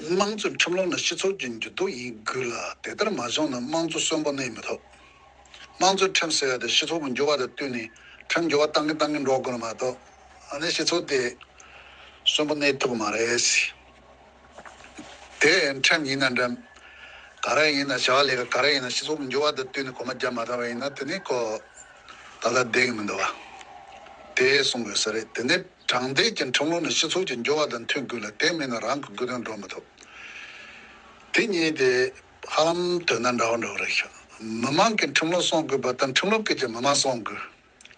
དམངས་གཙོའི་ཁྲིམས་ལུགས་ནི་སྤྱི་ཚོགས་ཀྱི་འགྱུར་ལྡོག་ཡིན་དགོས་ལ། དེ་ལྟར་མ་བྱུང་ན་དམངས་གཙོ་གསོན་པོ་གནས་མི་ཐུབ། དམངས་གཙོའི་ཁྲིམས་ཟེར་ཡ་དེ་སྤྱི་ཚོགས་ཀྱི་འགྱུར་བ་དང་བསྟུན་ནས་ཁྲིམས་འགྱུར་བ་བཏང་གིན་བཏང་གིན་འགྲོ་དགོས་ནི་མ་གཏོགས། ཨ་ནི་སྤྱི་ཚོགས་དེ་གསོན་པོ་གནས་ཐུབ་ཀྱི་མ་རེད། དེ་ཁྲིམས་ཡིན་ན་འགྲིམ། ག་རེ་ཡིན་ན། བྱ་བ་ལས་ཀ་ག་རེ་ཡིན་ན་སྤྱི་ཚོགས་ཀྱི་འགྱུར་བ་དང་བསྟུན་ནས་གོམ་པ་རྒྱག་མ་ཐུབ་པ་ཡིན་ན་དེ་ནི་ཁོ་ད་ལྟ་བསྡད་ཀྱི་མི་འདུག་བ། དེ་གསུང་དགོས་ས་རེད། དེ་ནི། དྲང་བདེན་གྱི་ཁྲིམས་ལུགས་ནི་སྤྱི་ཚོགས་ཀྱི་འགྱུར་བ་དང་མཐུན་དགོས་ལ། དེ་མིན་ན་རང་གི་དགོས་དོན་འགྲུབ་མི་ཐུབ། དེ་གཉིས་དེ་ཧ་ལམ་དོན་དག་འདྲ་བོ་འདྲ་བོ་རེད་ཤག་མི་མང་གི་ཁྲིམས་ལུགས་སྲུང་དགོས་པ་དང་ཁྲིམས་ལུགས་སྐད་ཀྱི་མི་མང་སྲུང་དགོས།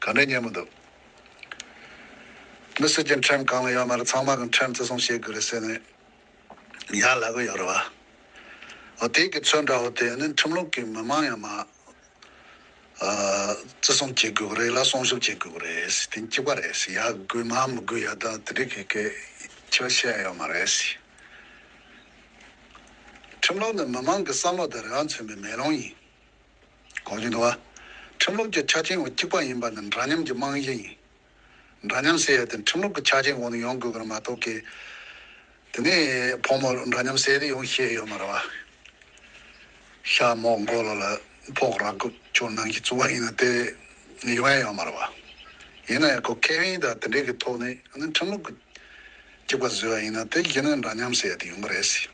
ག་འདྲ་སྙན་མོ་འདུག་མི་སུ་གྱི་ཁྲིམས་གང་ལ་ཡོད་མ་རེད། ཚང་མ་གི་ཁྲིམས་བརྩི་སྲུང་བྱེད་དགོས་རེད་ཟེར་ནས་ཡར་ལབ་གི་ཡོད་རེད་བ། འོ་དེ་གི་ཚོན་འདྲ་བོ་དེ་ནི་ཁྲིམས་ལུགས་ཀྱི་མི་མང་ཡང་མ། བརྩི་སྲུང་བྱེད་དགོས་ཀྱི་རེད་ལ། སྲུང་སྐྱོབ་བྱེད་དགོས་ཀྱི་རེད། དེ་གཅིག་པ་རེད། ཡ་དགོས་མ་མི་དགོས་ཡ་དང་དེ་རིགས་ཀྱི་སྐད་ཆ་བཤད་ཡ་ཡོད་མ་རེད། ཁྲིམས་ལུགས་ནི་མི་མང་གི་བསམ་བློ་དང་རེ་བ་མཚོན་པའི་མེ་ལོང་ཡིན། གོ་གི་འདུག་བ། ཁྲིམས་ལུགས་ཀྱི་ཆ་རྐྱེན་འོག་གཅིག་པ་ཡིན་པ་ནི་འདྲ་མཉམ་གྱི་རྨང་གཞི་ཡིན། འདྲ་མཉམ་ཟེར་ཡ་དེ་ཁྲིམས་ལུགས་ཀྱི་ཆ་རྐྱེན་འོག་ནས་ཡོང་དགོས་ཀྱི་རེད་མ་གཏོགས་ཀྱི། དེ་ནས་ཕོ་མོ་འདྲ་མཉམ་ཟེར་དེ་ཡོང་ཤེས་ཡོད་མ་རེད་བ། ཤ་མོ་མགོ་ལོག་ལ་ཕོག་རག་གི་ཆོག་ནང་གི་བཙུགས་པ་ཡིན་ན་དེ་ཡོང་ཡ་ཡོད་མ་རེད་བ། ཡིན་ན་ཡང་ཁོ་ཁེ་ཕན་དང་དེ་འདྲའི་གི་ཐོག་ནས་ཨ་ནི་ཁྲིམས་ལུགས་ཀྱི་གཅིག་པ་བཟོས་པ་ཡིན་ན་དེ་གཞི་ནས་འདྲ་མཉམ་ཟེར་ཡ་དེ་ཡོང་གི་རེད་ཟེར།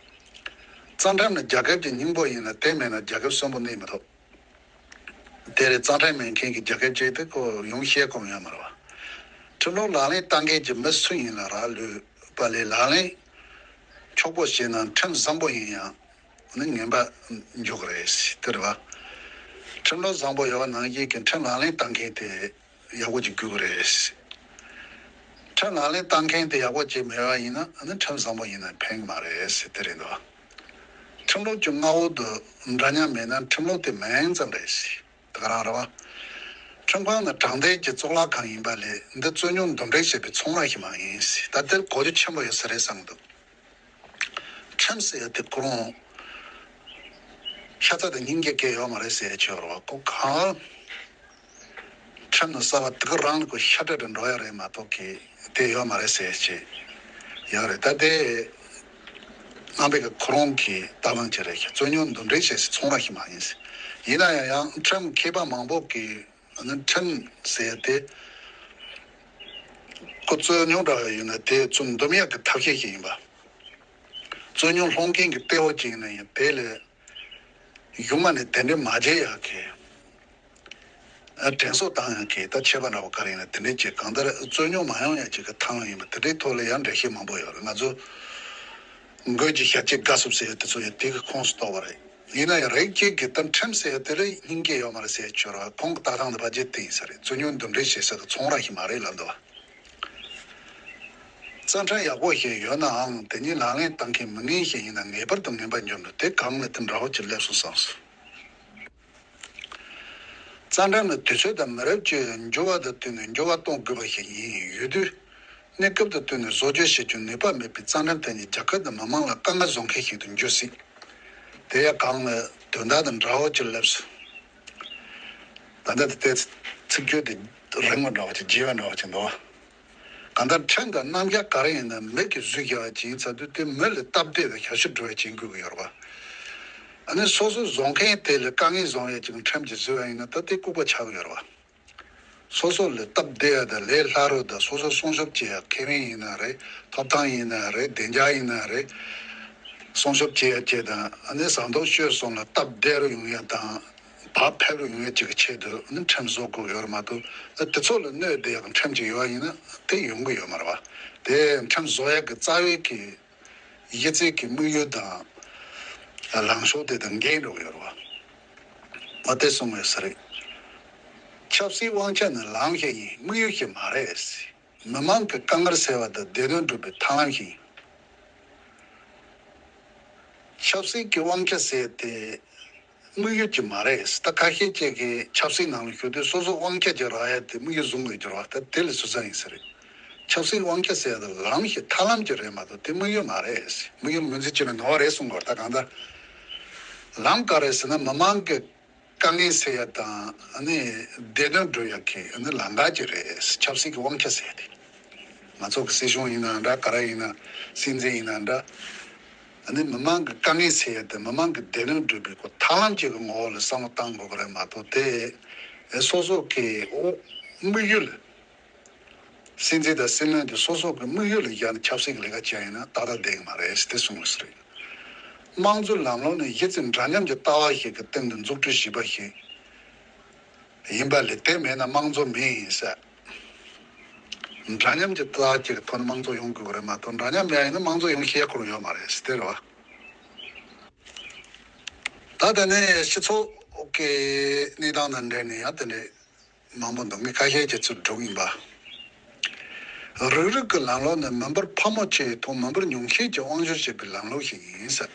རྩ་ཁྲིམས་ནི་རྒྱལ་ཁབ་ཀྱི་སྙིང་པོ་ཡིན་ལ་དེ་མེད་ན་རྒྱལ་ཁབ་གསོན་པོ་གནས་མི་ཐུབ། དེ་རེད། རྩ་ཁྲིམས་མེད་མཁན་གྱི་རྒྱལ་ཁབ་ཅིག་དེ་ཁོ་ཡོང་ཤེས་ཁོམ་ཡོད་མ་རེད་བ། ཁྲིམས་ལུགས་ལག་ལེན་བསྟར་མཁན་གྱི་མི་སུ་ཡིན་ལ་རག་ལུས་པ་ལས་ལག་ལེན་འཁྱོག་པོ་བྱས་ན་ཁྲིམས་བཟང་པོ་ཡིན་ཡང་ནི་ངན་པ་འཇོག་གི་རེད་ཟེར་དེ་རེད་བ། ཁྲིམས་ལུགས་བཟང་པོ་ཡོད་པ་ནང་བཞིན་གྱི་ཁྲིམས་ལག་ལེན་བསྟར་མཁན་དེ་ཡག་པོ་ཅིག་དགོས་ཀྱི་རེད་ཟེར། ཁྲིམས་ལག་ལེན་བསྟར་མཁན་དེ་ཡག་པོ་ཅིག་མེད་པ་ཡིན་ན་ནི་ཁྲིམས་བཟང་པོ་ཡིན་ན་ཕན་གྱི་མ་རེད་ཟེར་དེ་རེད་འདུག་ཁྲིམས་ལུགས་ཀྱི་མངའ་འོག་ཏུ་འདྲ་མཉམ་མེད་ན་ཁྲིམས་ལུགས་དེ་མེད་ཙམ་རེད་ཟེར། ད་ག་རང་རེད་བ། ཁྲིམས་ཁང་ནི་དྲང་བདེན་གྱི་གཙུག་ལག་ཁང་ཡིན་པ་ལས་འདི་རྩོད་རྙོག་འདུམ་འགྲིག་བྱེད་པའི་ཚོང་ར་ཞིག་མ་ཡིན་ཟེར། ད་དེར་གོ་རྒྱུ་ཆེན་པོ་ཡོད་ས་རེད་བསམ་གྱི་འདུག་ཁྲིམས་ཟེར་ཡ་དེ་ཁོ་རང་ཤ་ཚ་དང་སྙིང་རྗེ་སྐྱེ་ཡོད་མ་རེད་ཟེར་ཡ་ཆོས་རེད་བ། ཁོ་གང་ཁྲིམས་ནི་གསར་བ་དེ་ག་རང་ལ་ཁོ་ཤ་སྤྲད་དུ་འགྲོ་ཡ་རེད་མ་གཏོགས་ཀྱི་དེ་ཡོད་མ་རེད་ཟེར་ཅིག་ཡོད་རེད། ད་དེ་རྣམ་པའི་གི་ཁོ་རང་གི་ལྟ་སྟངས་ཅིག་རེད། རྩོད་རྙོག་འདུམ་འགྲིག་བྱེད་སའི་ཚོང་ར་ཞིག་མ་ཡིན་ཟེར། ཡིན་ན་ཡང་ཡང་ཁྲིམས་མཁས་པ་མང་པོ་གིས་ཨ་ནི་ཁྲིམས་ཟེར་ཡ་དེ་ཁོ་རྩོད་རྙོག་འདྲ་བ་ཡོད་ན་དེ་ཚུར་འདུམ་ཡ་གི་ཐབས་ཤེས་ཤིག་ཡིན་པ། རྩོད་རྙོག་སློང་མཁན་གྱི་གཏེ་བོ་གཅིག་ནི་ཡིན། དེ་ལས་གཞུག་མ་ནས་དེ་འདྲའི་མ་བྱེད་ཡག་གི་ཨ་དྲན་གསོ་བཏང་ཡག་གི་ད་ཆད་པ་འདྲ་བོ་ག་རེ་ཡིན་ན་དེ་འདྲའི་ཅིག་གང་ལྟར་རྩོད་རྙོག་མ་ཡོང་ཡག་ཅིག་གི་ཐབས་ལམ་ཡིན་པ་དེ་འདྲའི་ཐོག་ལ་ཡང་འགྲེལ་བཤད་མང་པོ་ཡོད་རེད། ང་ཚོ་མགོན་གྱི་ཞབས་ཕྱི་དགའ་བསུ་ཟེར་ཡ་དེ་ཚོ་ཡང་དེ་གི་ཁོངས་སུ་གཏོགས་པ་རེད། ཡིན་ན་ཡང་རིགས་གཅིག་གིས་ད་ཁྲིམས་ཟེར་ཡ་དེ་ལ་སྙིང་རྗེ་ཡོད་མ་རེད་ཟེར་ཡ་ཆོས་རེད་བ། ཁོང་གི་ལྟ་སྟངས་དེ་ཕལ་ཆེར་དེ་ཡིན་ས་རེད། རྩོད་རྙོག་འདུམ་འགྲིག་བྱེད་ས་གི་ཚོང་ར་ཞིག་མ་རེད་ལབ་འདུག་བ། རྩ་ཁྲིམས་ཡག་པོ་ཞིག་ཡོད་ནའང་དེ་ཉིད་ལག་ལེན་བསྟར་མཁན་མི་ངན་ཞིག་ཡིན་ན་ངེས་པར་དུ་ངན་པ་འབྱུང་འགྲོ། དེ་གང་ལ་དེ་འདྲ་བོ་ཅིག་སླེབས་སོང་བསམ་སོང་། རྩ་ཁྲིམས་ནི་དུས་ཚོད་དང་མི་རབས་ཀྱི་འགྱུར་བ་དང་བསྟུན་ནས་འགྱུར་བ་གཏོང་དགོས་པ་ཞིག་ཡིན། ཡུལ་དུས་གནས་སྐབས་དང་བསྟུན་ནས་བཟོ་བཅོས་བྱེད་རྒྱུ་ནུས་པ་མེད་པའི་རྩ་ཁྲིམས་དེ་ཉིད་རྒྱལ་ཁབ་དང་མི་དམངས་ལ་དཀའ་ངལ་བཟོ་མཁན་ཞིག་ཏུ་འགྱུར་སྲིད། དེ་ཡང་གང་ལ་དོན་དག་དང་འདྲ་བོ་ཅིག་སླེབས་སོང་། ད་ལྟ་དེ་ཚིག་བརྗོད་དེ་རིང་བ་འདྲ་བ་ཅིག་རྒྱས་པ་འདྲ་བ་ཅིག་འདུག་བ། གང་ལྟར་ཁྲིམས་དང་རྣམ་གཞག་ག་རེ་ཡིན་ན་མི་གིས་བཟོས་བཞག་པ་ཅིག་ཡིན་ཚར་དུས་དེ་མི་ལ་སྟབས་བདེ་དང་ཞབས་ཞུ་སྒྲུབ་པ་ཅིག་ཡིན་དགོས་ཀྱི་ཡོད་རེད་བ། ཨ་ནི་སོ་སོ་བཟོ་མཁན་དེ་ལ་དཀའ་ངལ་བཟོ་ཡ་ཅིག་ཁྲིམས་ཀྱིས་བཟོས་པ་ཡིན་ན་ད་དེ་ལྐུགས་པ་ཆགས་ཀྱི་ཡོད་རེད་བ། སོ་སོ་ལ་སྟབས་བདེ་ཡ་དང་ལས་སླ་རུ་དང་སོ་སོ་སྲུང་སྐྱོབ་བྱེད་ཡ་ཁེ་ཕན་ཡིན་ན་རེད། ཐོབ་ཐང་ཡིན་ན་རེད། བདེ་འཇགས་ཡིན་ན་རེད། སྲུང་སྐྱོབ་བྱེད་ཡ་བཅས་དང་ཨ་ནི་ཟངས་མདོག་སྤྱོད་གསུམ་ལ་སྟབས་བདེ་རུ་ཡོང་ཡ་དང་། བག་ཕེབས་རུ་ཡོང་ཡ་ཅིག་གི་ཆེད་དུ་ནི་ཁྲིམས་བཟོ་དགོས་ཡོད་རེད་མ་གཏོགས། དེ་ཚོ་ལ་གནོད་བསྡད་ཡག་ཁྲིམས་ཅིག་ཡོད་པ་ཡིན་ན་དེ་ཡོང་གི་ཡོད་མ་རེད་བ། དེ་ཁྲིམས་བཟོ་ཡག་གི་རྩ་བའི་གི་གཞི་རྩའི་གི་དམིགས་ཡུལ་དང་ལངས་ཕྱོགས་དེ་དང་འགལ་འགྲོ་གི་ཡོད་རེད་བ། ཨ་དེ་གསུངས་ཡོད་ས་རེད། ཆབ་སྲིད་དབང་ཆ་ནི་ལམ་ཞིག་ཡིན། དམིགས་ཡུལ་ཞིག་མ་རེད། མི་མང་གི་དཀའ་ངལ་སེལ་བ་དང་བདེ་དོན་སྒྲུབ་པའི་ཐབས་ལམ་ཞིག་ཡིན། ཆབ་སྲིད་ཀྱི་དབང་ཆ་ཟེར་དེ་དམིགས་ཡུལ་གྱི་མ་རེད། ད་ཁ་ཤས་ཅིག་གིས་ཆབ་སྲིད་ནང་ལ་ཞུགས་དུས་སོ་སོ་དབང་ཆ་ཅིག་རག་ཡ་དེ་དམིགས་ཡུལ་བཟུང་དགོས་ཀྱི་རེད་བ། ད་དེ་ལས་ཟུར་ཟ་ཡིན་ས་རེད། ཆབ་སྲིད་དབང་ཆ་ཟེར་ཡ་དེ་ལམ་ཞིག་ཐབས་ལམ་ཅིག་རེད་མ་གཏོགས་དེ་དམིགས་ཡུལ་མ་རེད། དམིགས་ཡུལ་ངོས་འཛིན་བྱས་ན་ནོར་བ་རེད་གསུང་དགོས་རེད། ད་གང་ལྟར་ལམ་ག་རེ་ཟེར་ན་མི་མང་གི་དཀའ་ངལ་སེལ་ཡ་དང་ཨ་ནི་བདེ་དོན་སྒྲུབ་ཡ་གི་ཨ་ནི་ལམ་ཁ་ཅིག་རེད། ཆབ་སྲིད་ཀྱི་དབང་ཆ་ཟེར་ཡ་དེ། ང་ཚོ་གི་སྲིད་གཞུང་ཡིན་ན་འདྲ། ག་རེ་ཡིན་ན། སྲིད་འཛིན་ཡིན་ན་འདྲ། ཨ་ནི་མི་མང་གི་དཀའ་ངལ་སེལ་ཡ་དང་མི་མང་གི་བདེ་དོན་སྒྲུབ་པའི་ཁོ་ཐབས་ལམ་ཅིག་གི་ངོ་བོ་ལ་བསམ་བློ་བཏང་དགོས་ཀྱི་རེད་མ་གཏོགས་དེ་སོ་སོ་གི་དམིགས་ཡུལ། སྲིད་འཛིན་དང་སྲིད་བློན་དེ་སོ་སོ་གི་དམིགས་ཡུལ་ལ་བཞག་ནས་ཆབ་སྲིད་ཀྱི་ལས་ཀ་བྱས་ཡིན་ན་ཏག་ཏག་བསྡད་ཀྱི་མ་རེད་ཟེར་དེ་གསུངས་ཡོད་ས་རེད། དམངས་གཙོའི་ལམ་ལུགས་ནི་གཞི་རྩའི་འདྲ་མཉམ་གྱི་ལྟ་བ་ཞིག་གི་སྟེང་དུ་འཛུགས་སྐྲུན་བྱས་པ་ཞིག་ཡིན་པ་ལས་དེ་མེད་ན་དམངས་གཙོ་མིན་ཟེར། འདྲ་མཉམ་གྱི་ལྟ་བ་ཅིག་གི་ཐོག་ནས་དམངས་གཙོ་ཡོང་དགོས་ཀྱི་རེད་མ་གཏོགས་འདྲ་མཉམ་མེད་ཡིན་ན་དམངས་གཙོ་ཡོང་ཤེས་ཁོ་རང་ཡོད་མ་རེད་ཟེར་དེ་རེད་བ། ད་དེ་ནས་སྤྱི་ཚོགས་ཀྱི་གནས་སྟངས་དང་འབྲེལ་ནས་ཡང་དེ་འདྲའི་མང་པོ་འདུག་ངས་ཁ་ཤས་ཀྱི་ཚུར་སྒྲུང་ཡིན་པ། རིགས་རུས་ཀྱི་ལམ་ལུགས་ནི་མི་འབོར་ཕལ་མོ་ཆེའི་ཐོག་མི་འབོར་ཉུང་ཤས་ཀྱིས་དབང་སྒྱུར་བྱེད་པའི་ལམ་ལུགས་ཤིག་ཡིན་ཟེར།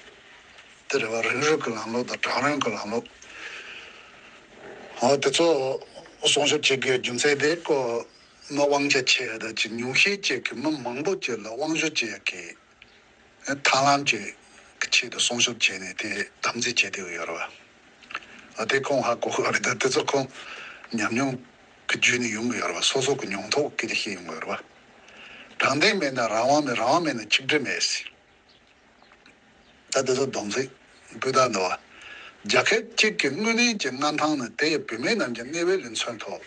དེ་རེད་བ། རིགས་རུས་ཀྱི་ལམ་ལུགས་དང་གྲངས་རིམ་གྱི་ལམ་ལུགས། འོ་དེ་ཚོ་སྲུང་སྐྱོབ་བྱེད་དགོས་རྒྱུ་མཚན་དེ་ཀོ་མི་དབང་ཆ་ཆེ་ཡ་ད་ཅིག་ཉུང་ཤས་ཅིག་གིས་མི་མང་པོ་ཅིག་ལ་དབང་སྒྱུར་བྱེད་ཡ་གི་ཐབས་ལམ་ཅིག་གི་ཆེད་དུ་སྲུང་སྐྱོབ་བྱས་ནས་དེ་དམ་འཛིན་བྱེད་བསྡད་ཡོད་རེད་བ། ཨ་དེ་ཁོང་ཧ་གོ་གི་རེད། ད་དེ་ཚོ་ཁོང་ ཉམས་མྱོང་གི་བརྒྱུད་ནས་ཡོང་གི་ཡོད་རེད་བ། སོ་སོ་གི་མྱོང་ཐོག་གི་དེ་ཤེས་ཡོང་གི་ཡོད་རེད་བ། དྲང་བདེན་མེད་ན་རང་དབང་མེད། རང་དབང་མེད་ན་ཆིག་སྒྲིལ་མེད་ཟེར། ད་དེ་ཚོ་སྡོམ་ཚིག་སྤུས་དག་འདུག་བ། རྒྱལ་ཁབ་གཅིག་གི་དངོས་གནས་ཀྱི་མངའ་ཐང་ནི་དེ་ཡི་བུད་མེད་རྣམས་ཀྱི་གནས་བབ་ལས་མཚོན་ཐུབ།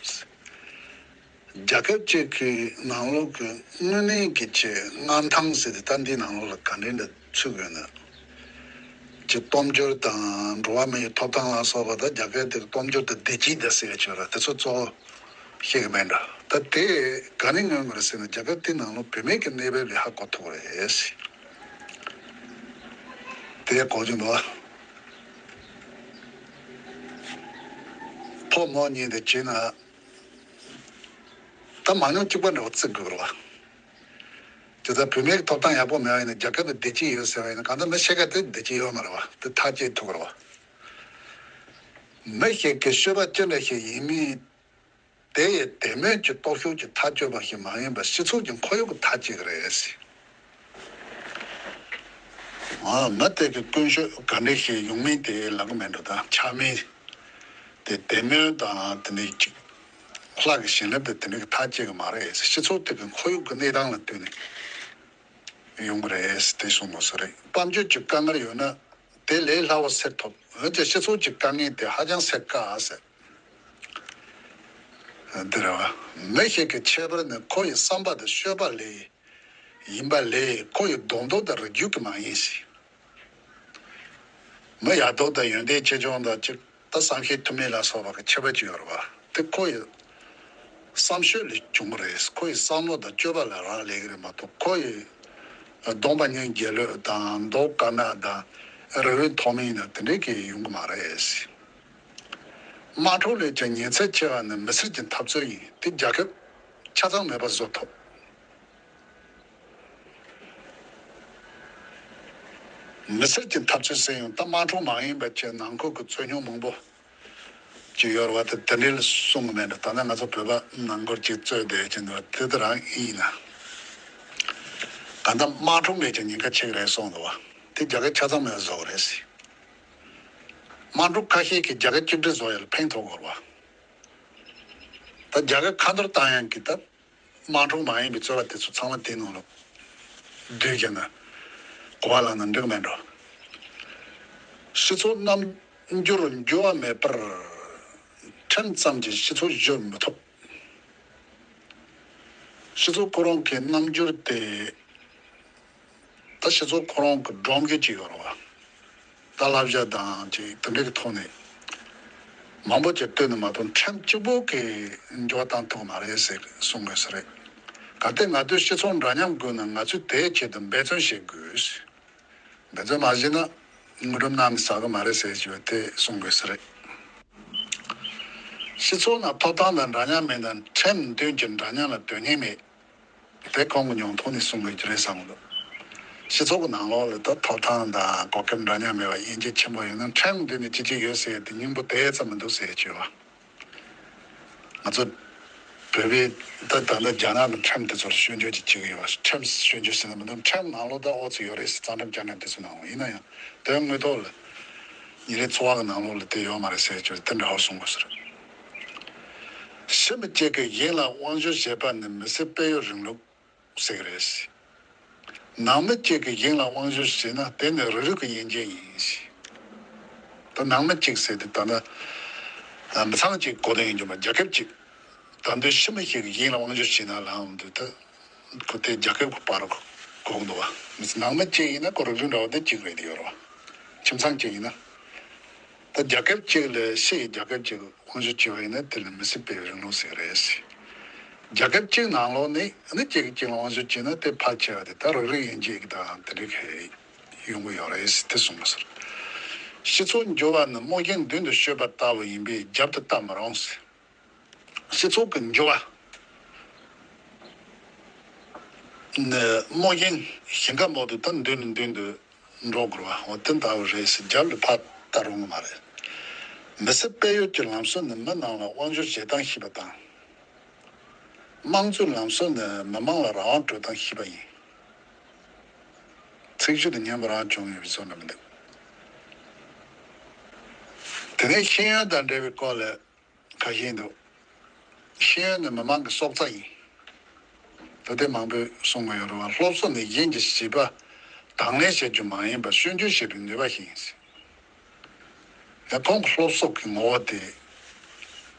རྒྱལ་ཁབ་གཅིག་གི་ནང་ལོགས་ཀྱི་དངོས་གནས་ཀྱི་ཆེ་མངའ་ཐང་ཟེར་ཏེ་ད་འདི་ནང་ལོགས་ལ་ག་འདྲ་འདྲ་ཚུད་དགོས་ན། ཀྱི་སྟོབས་འབྱོར་དང་འགྲོ་བ་མི་ཡི་ཐོབ་ཐང་ལ་སོགས་པ་དང་རྒྱལ་ཁབ་དེ་གི་སྟོབས་འབྱོར་དང་བདེ་སྐྱིད་དང་ཟེར་ཡ་ཆོས་ར་དེ་ཚོ་གཙོ་བོ་ཤེས་གི་མེད་འགྲོ། ད་དེ་ག་ནས་མངོན་དགོས་རེད་ཟེར་ན་རྒྱལ་ཁབ་དེ་ནང་ལོགས་བུད་མེད་ཀྱི་གནས་བབ་ལས་ཧ་གོ་ཐུབ་རེད། དེ་གོ་རྒྱུ་འདུག་བ། ཕོ་མོ་གཉིས་དེ་བྱས་ན་ད་མང་ཉུང་གཅིག་པ་འདྲ་བོ་བརྩི་དགོས་རེད་བ། དེ་ལྟར་བུད་མེད་ཀྱི་ཐོབ་ཐང་ཡག་པོ་མེད་པ་ཡིན་ན་རྒྱལ་ཁབ་ལ་བདེ་སྐྱིད་ཡོད་ཟེར་བ་ཡིན་ན་གང་ལྟར་མི་ཤེས་མཁན་དེ་བདེ་སྐྱིད་ཡོད་མ་རེད་བ། དེ་ཐག་བཅད་ཐུབ་ཀྱི་རེད་བ། མི་ཞིག་གི་སྤྱོད་པ་ཅི་འདྲ་ཞིག་ཡིན་མིན་དེ་ཡི་དད་མོས་ཀྱི་སྟོབས་ཤུགས་ཀྱིས་ཐག་གཅོད་པ་ཞིག་མ་ཡིན་པར་སྤྱི་ཚོགས་ཀྱི་ཁོར་ཡུག་གིས་ཐག་བཅད་ཀྱི་རེད། ཨ། མི་དེ་གི་ཀུན་སྤྱོད་ག་འདྲ་ཞིག་ཡོང་མིན་དེ་ལབ་ཀྱི་མེད་འགྲོ། ད་ཆགས་མིན་དེ་དད་མོས་དང་དེ་ནས་ཅིག་ལྷ་གི་བྱིན་རླབས་དེ་དེ་འདྲ་གིས་ཐག་བཅད་ཀྱི་མ་རེད། སྤྱི་ཚོགས་དེ་གི་ཁོར་ཡུག་གི་གནས་སྟངས་ལ་ལྟོས་ནས་ཡོང་གི་རེད་དེ་གསུངས་དགོས་ས་རེད། དཔལ་འབྱོར་གྱི་དཀའ་ངལ་ཡོད་ན་དེ་ལས་སླ་བོ་སེལ་ཐུབ། འོན་ཀྱང་སྤྱི་ཚོགས་ཀྱི་དཀའ་ངལ་དེ་ཧ་ཅང་སེལ་དཀའ་ཟེར། འདི་རེད་བ། མི་ཞིག་གི་ཁྱད་པར་ནི་ཁོ་ཡི་བསམ་པ་དང་སྤྱོད་པ་ལས་ཡིན་པ་ལས་ཁོ་ཡི་སྡོང་དོ་དང་རིགས་རྒྱུད་ཀྱིས་མ་ཡིན་ཞིང་། མི་ཡག་མདོག་དང་ཡོན་ཏན་ཆེ་ཆུང་དང་གཅིག་ད་བསམ་ཤེས་ཐུབ་མིན་ལ་སོགས་པ་གི་ཁྱད་པར་ཅིག་ཡོད་རེད་བ། དེ་ཁོ་ཡི་བསམ་སྤྱོད་ལས་བྱུང་བ་རེད། ཁོ་ཡི་བསམ་བློ་དང་སྤྱོད་པ་ལ་རག་ལས་ཀྱི་རེད་མ་གཏོགས་ཁོ་ཡི་གདོང་པ་སྙིང་རྗེ་ལོས་དང་མདོག་དཀར་ནག་དང་རིགས་རུས་མཐོ་དམན་ན་དེ་འདྲས་ཀྱི་ཡོང་གི་མ་རེད། དམག་འཁྲུག་ལས་ཀྱང་ཉེན་ཚབས་ཆེ་བ་ནི་མི་སེར་གྱི་འཐབ་རྩོད་ཡིན། དེ་རྒྱལ་ཁབ་ཆ་ཚང་མེད་པ་བཟོ་ཐུབ། མི་སེར་གྱི་འཐབ་རྩོད་ཟེར་ཡང་ད་དམག་འཁྲུག་མ་ཡིན་པ་བྱས་ནང་ཁུལ་གྱི་རྩོད་རྙོག་མང་པོ་ཅིག་ཡོད་རེད་བ། དེ་དེ་འདྲའི་ལ་གསུང་གི་མེད་འགྲོ། ད་ནི་ང་ཚོ་བོད་པ་ནང་ཁུལ་གཅིག་རྩོད་བསྡད་ཀྱི་འདུག་དེ་ལྟར་རང་ཡིན་ན། གང་ལྟར་དམག་འཁྲུག་མེད་ཀྱང་ཉེན་ཁ་ཆེ་གི་རེད་གསུངས་འདུག་བ། དེ་རྒྱལ་ཁབ་ཆ་ཚང་མེད་བཟོ་གི་རེད་ཟེར། དམག་འཁྲུག་ཁ་ཤས་ཀྱིས་རྒྱལ་ཁབ་གཅིག་སྒྲིལ་བཟོ་ཡ་ལ་ཕན་ཐོགས་དགོས་རེད་བ། ད་རྒྱལ་ཁབ་ཁ་འཐོར་བཏང་ཡག་གི་ད་དམག་འཁྲུག་མ་ཡིན་པའི་རྩོད་པ་དེ་ཚོ་ཚང་མ་དེའི་ནང་ལ་བསྡུས་ཀྱང་ན་གོ་བ་བླངས་ན་འགྲིག་མེད་འགྲོ། སྤྱི་ཚོགས་རྣམ་འགྱུར་འགྱུར་བ་མེད་པར་ཁྲིམས་ཙམ་གྱིས་སྤྱི་ཚོགས་བཟོ་མི་ཐུབ། སྤྱི་ཚོགས་ཁོ་རང་གི་རྣམ་འགྱུར་དེ་ད་སྤྱི་ཚོགས་ཁོ་རང་གི་སྒྲོམ་གཞི་ཅིག་ཡོད་རེད་བ། ད་བསླབ་བྱ་དང་ཅིག་དེ་འདྲའི་གི་ཐོག་ནས་མང་པོ་ཅིག་བཏོན་ནས་མ་གཏོགས་ཁྲིམས་གཅིག་པོ་གིས་འགྱུར་བ་བཏང་ཐུབ་མ་རེད་ཟེར་གསུང་དགོས་ས་རེད། གལ་ཏེ་ང་ཚོས་སྤྱི་ཚོགས་འདྲ་མཉམ་དགོས་ན་ང་ཚོས་དེའི་ཆེད་དུ་འབད་བརྩོན་བྱེད་དགོས། འབད་བརྩོན་མ་བྱས་ན་དངོས་གྲུབ་གནམ་ནས་ཟག་གི་མ་རེད་ཟེར་གྱི་ཡོད་དེ་གསུང་དགོས་ས་རེད། སྤྱི་ཚོགས་ནང་ཐོབ་ཐང་དང་འདྲ་མཉམ་མེད་ན་ཁྲིམས་མདུན་གྱི་འདྲ་མཉམ་ལ་དོན་སྙིང་མེད། དེ་ཁོང་གི་མྱོང་ཐོག་ནས་གསུང་དགོས་ཀྱི་རེད་བསམ་གི་འདུག་སྤྱི་ཚོགས་ཀྱི་ནང་ལོགས་ལ་ད་ཐོབ་ཐང་དང་གོ་སྐབས་འདྲ་མཉམ་མེད་པ་དབྱེ་འབྱེད་ཆེན་པོ་ཡོད་ན་ཁྲིམས་མདུན་ནས་ཅི་བྱེད་ཡོད་ཟེར་དེ་སྙིང་པོ་དེ་ཙམ་མི་འདུག་ཟེར་གྱི་ཡོད་བ། ང་ཚོ་བོད་པའི་ད་ད་ལྟ་རྒྱ་ནག་གི་ཁྲིམས་དེ་ཚོར་སྐྱོན་བརྗོད་ཅིག་བྱེད་ཀྱི་ཡོད་པ། ཁྲིམས་སྐྱོན་བརྗོད་ཟེར་ན་མི་འདུག་ཁྲིམས་ནང་ལོགས་ད་ཨོ་ཙི་ཡོད་རེད་ཟེར། གཙང་ཁྲིམས་བསྐྱར་ནན་དེ་ཚོ་ནང་ལོགས་ཡིན་ན་ཡང་དོན་དངོས་ཐོག་ལ་ཉིན་རེའི་འཚོ་བ་གི་ནང་ལོགས་ལ་དེ་ཡོད་མ་རེད་ཟེར་གྱི་རེད། དེ་འདྲ་བོ་གསུང་དགོས་ཟེར། ཕྱི་མི་གཅིག་གིས་གཞན་ལ་དབང་བསྒྱུར་བྱེད་པ་ནི་མི་སེར་སྤེལ་ཡུལ་རིང་ལུགས་ཟེར་གྱི་རེད། ནང་མི་གཅིག་གིས་གཞན་ལ་དབང་བསྒྱུར་བྱས་ན་དེ་ནི་རིགས་རུས་ཀྱི་དབྱེ་འབྱེད་ཡིན། ད་ནང་མི་གཅིག་ཟེར་དུས་ད་ནི་མི་ཚང་གཅིག་གོ་དོན་ཡིན་རྒྱུ་མ། རྒྱལ་ཁབ་གཅིག་ད་འདོད་ཕྱི་མི་ཞིག་གིས་གཞན་ལ་དབང་བསྒྱུར་བྱས་ན་ལའང་འདོད་ད་ཁོ་དེ་རྒྱལ་ཁབ་ཀྱི་བར་གོ་འདུག་བ། མི་ཚང་ནང་མི་གཅིག་ཡིན་ན་ཁོ་རིགས་རུས་འདྲ་བོ་དེ་གཅིག་རེད་དེ་ཡོད་རེད་བ། ཁྱིམ་ཚང་གཅིག་ཡིན་ན། ད་རྒྱལ་ཁབ་གཅིག་ལ་ཕྱི་ཡི་རྒྱལ་ཁབ་གཅིག་དབང་བསྒྱུར་བྱས་པ་ཡིན་ན་དེ་ལ་མི་སེར་སྤེལ་བའི་རིང་ལུགས་ཟེར་གྱི་རེད། རྒྱལ་ཁབ་གཅིག་ནང་ལོགས་ནས་ནི་གཅིག་གིས་གཅིག་ལ་དབང་བསྒྱུར་བྱས་ན་དེ་ཕལ་ཆེ་བ་དེ་ད་རིགས་རུས་དབྱེ་འབྱེད་ཀྱི་དང་དེ་འདྲ་གི་ཡོང་གི་ཡོད་རེད་དེ་གསུངས་པ་ཟེར། སྤྱི་ཚོགས་འགྱུར་བ་ནི་རྨོ་ཞིང་མདུན་དུ་བཤོས་པ་ལྟ་བུ་ཡིན་པས་རྒྱབ་ཏུ་ལྟ་མི་རུང་ཟེར། སྤྱི་ཚོགས་ཀྱི་འགྱུར་བ་ནི་རྨོ་ཞིང་ཞིང་ཁ་རྨོ་དུས་ད་མདུན་ནས་མདུན་དུ་འགྲོ་དགོས་པ་འོ་དེ་ལྟ་བུ་རེད་ཟེར་རྒྱབ་ལ་ཕར་ལྟ་རུང་གི་མ་རེད། མི་སེར་སྤེལ་ཡུལ་གྱི་ལམ་སྲོལ་ནི་མི་རྣམས་ལ་དབང་བསྒྱུར་བྱེད་སྟངས་ཤེས་པ་དང་། དམངས་གཙོའི་ལམ་སྲོལ་ནི་མི་དམངས་ལ་རང་དབང་སྤྲོད་སྟངས་ཤེས་པ་ཡིན། ཚིག་ཤུལ་དུ་སྙན་པོ་རང་བྱུང་ཡོད་པའི་བཟོ་འདྲ་མི་འདུག་དེ་ནས་ཤེས་ཡོན་དང་འབྲེལ་བའི་སྐོར་ལ་ཁ་ཤས་འདུག་ཤེས་ཡོན་ནི་མི་མང་གི་སྲོག་རྩ་ཡིན། ད་ལྟའི་མང་པོས་གསུང་གི་ཡོད་རེད་བ། སློབ་གསོ་ནི་གཞན་གྱི་བྱིས་པ་དང་ལེན་བྱེད་རྒྱུ་མ་ཡིན་པར་སྐྱོན་བརྗོད་བྱེད་པའི་ནུས་པ་ཞིག་ཡིན། ཡང་ཁོང་གི་སློབ་གསོ་གི་ངོ་བོ་དེ་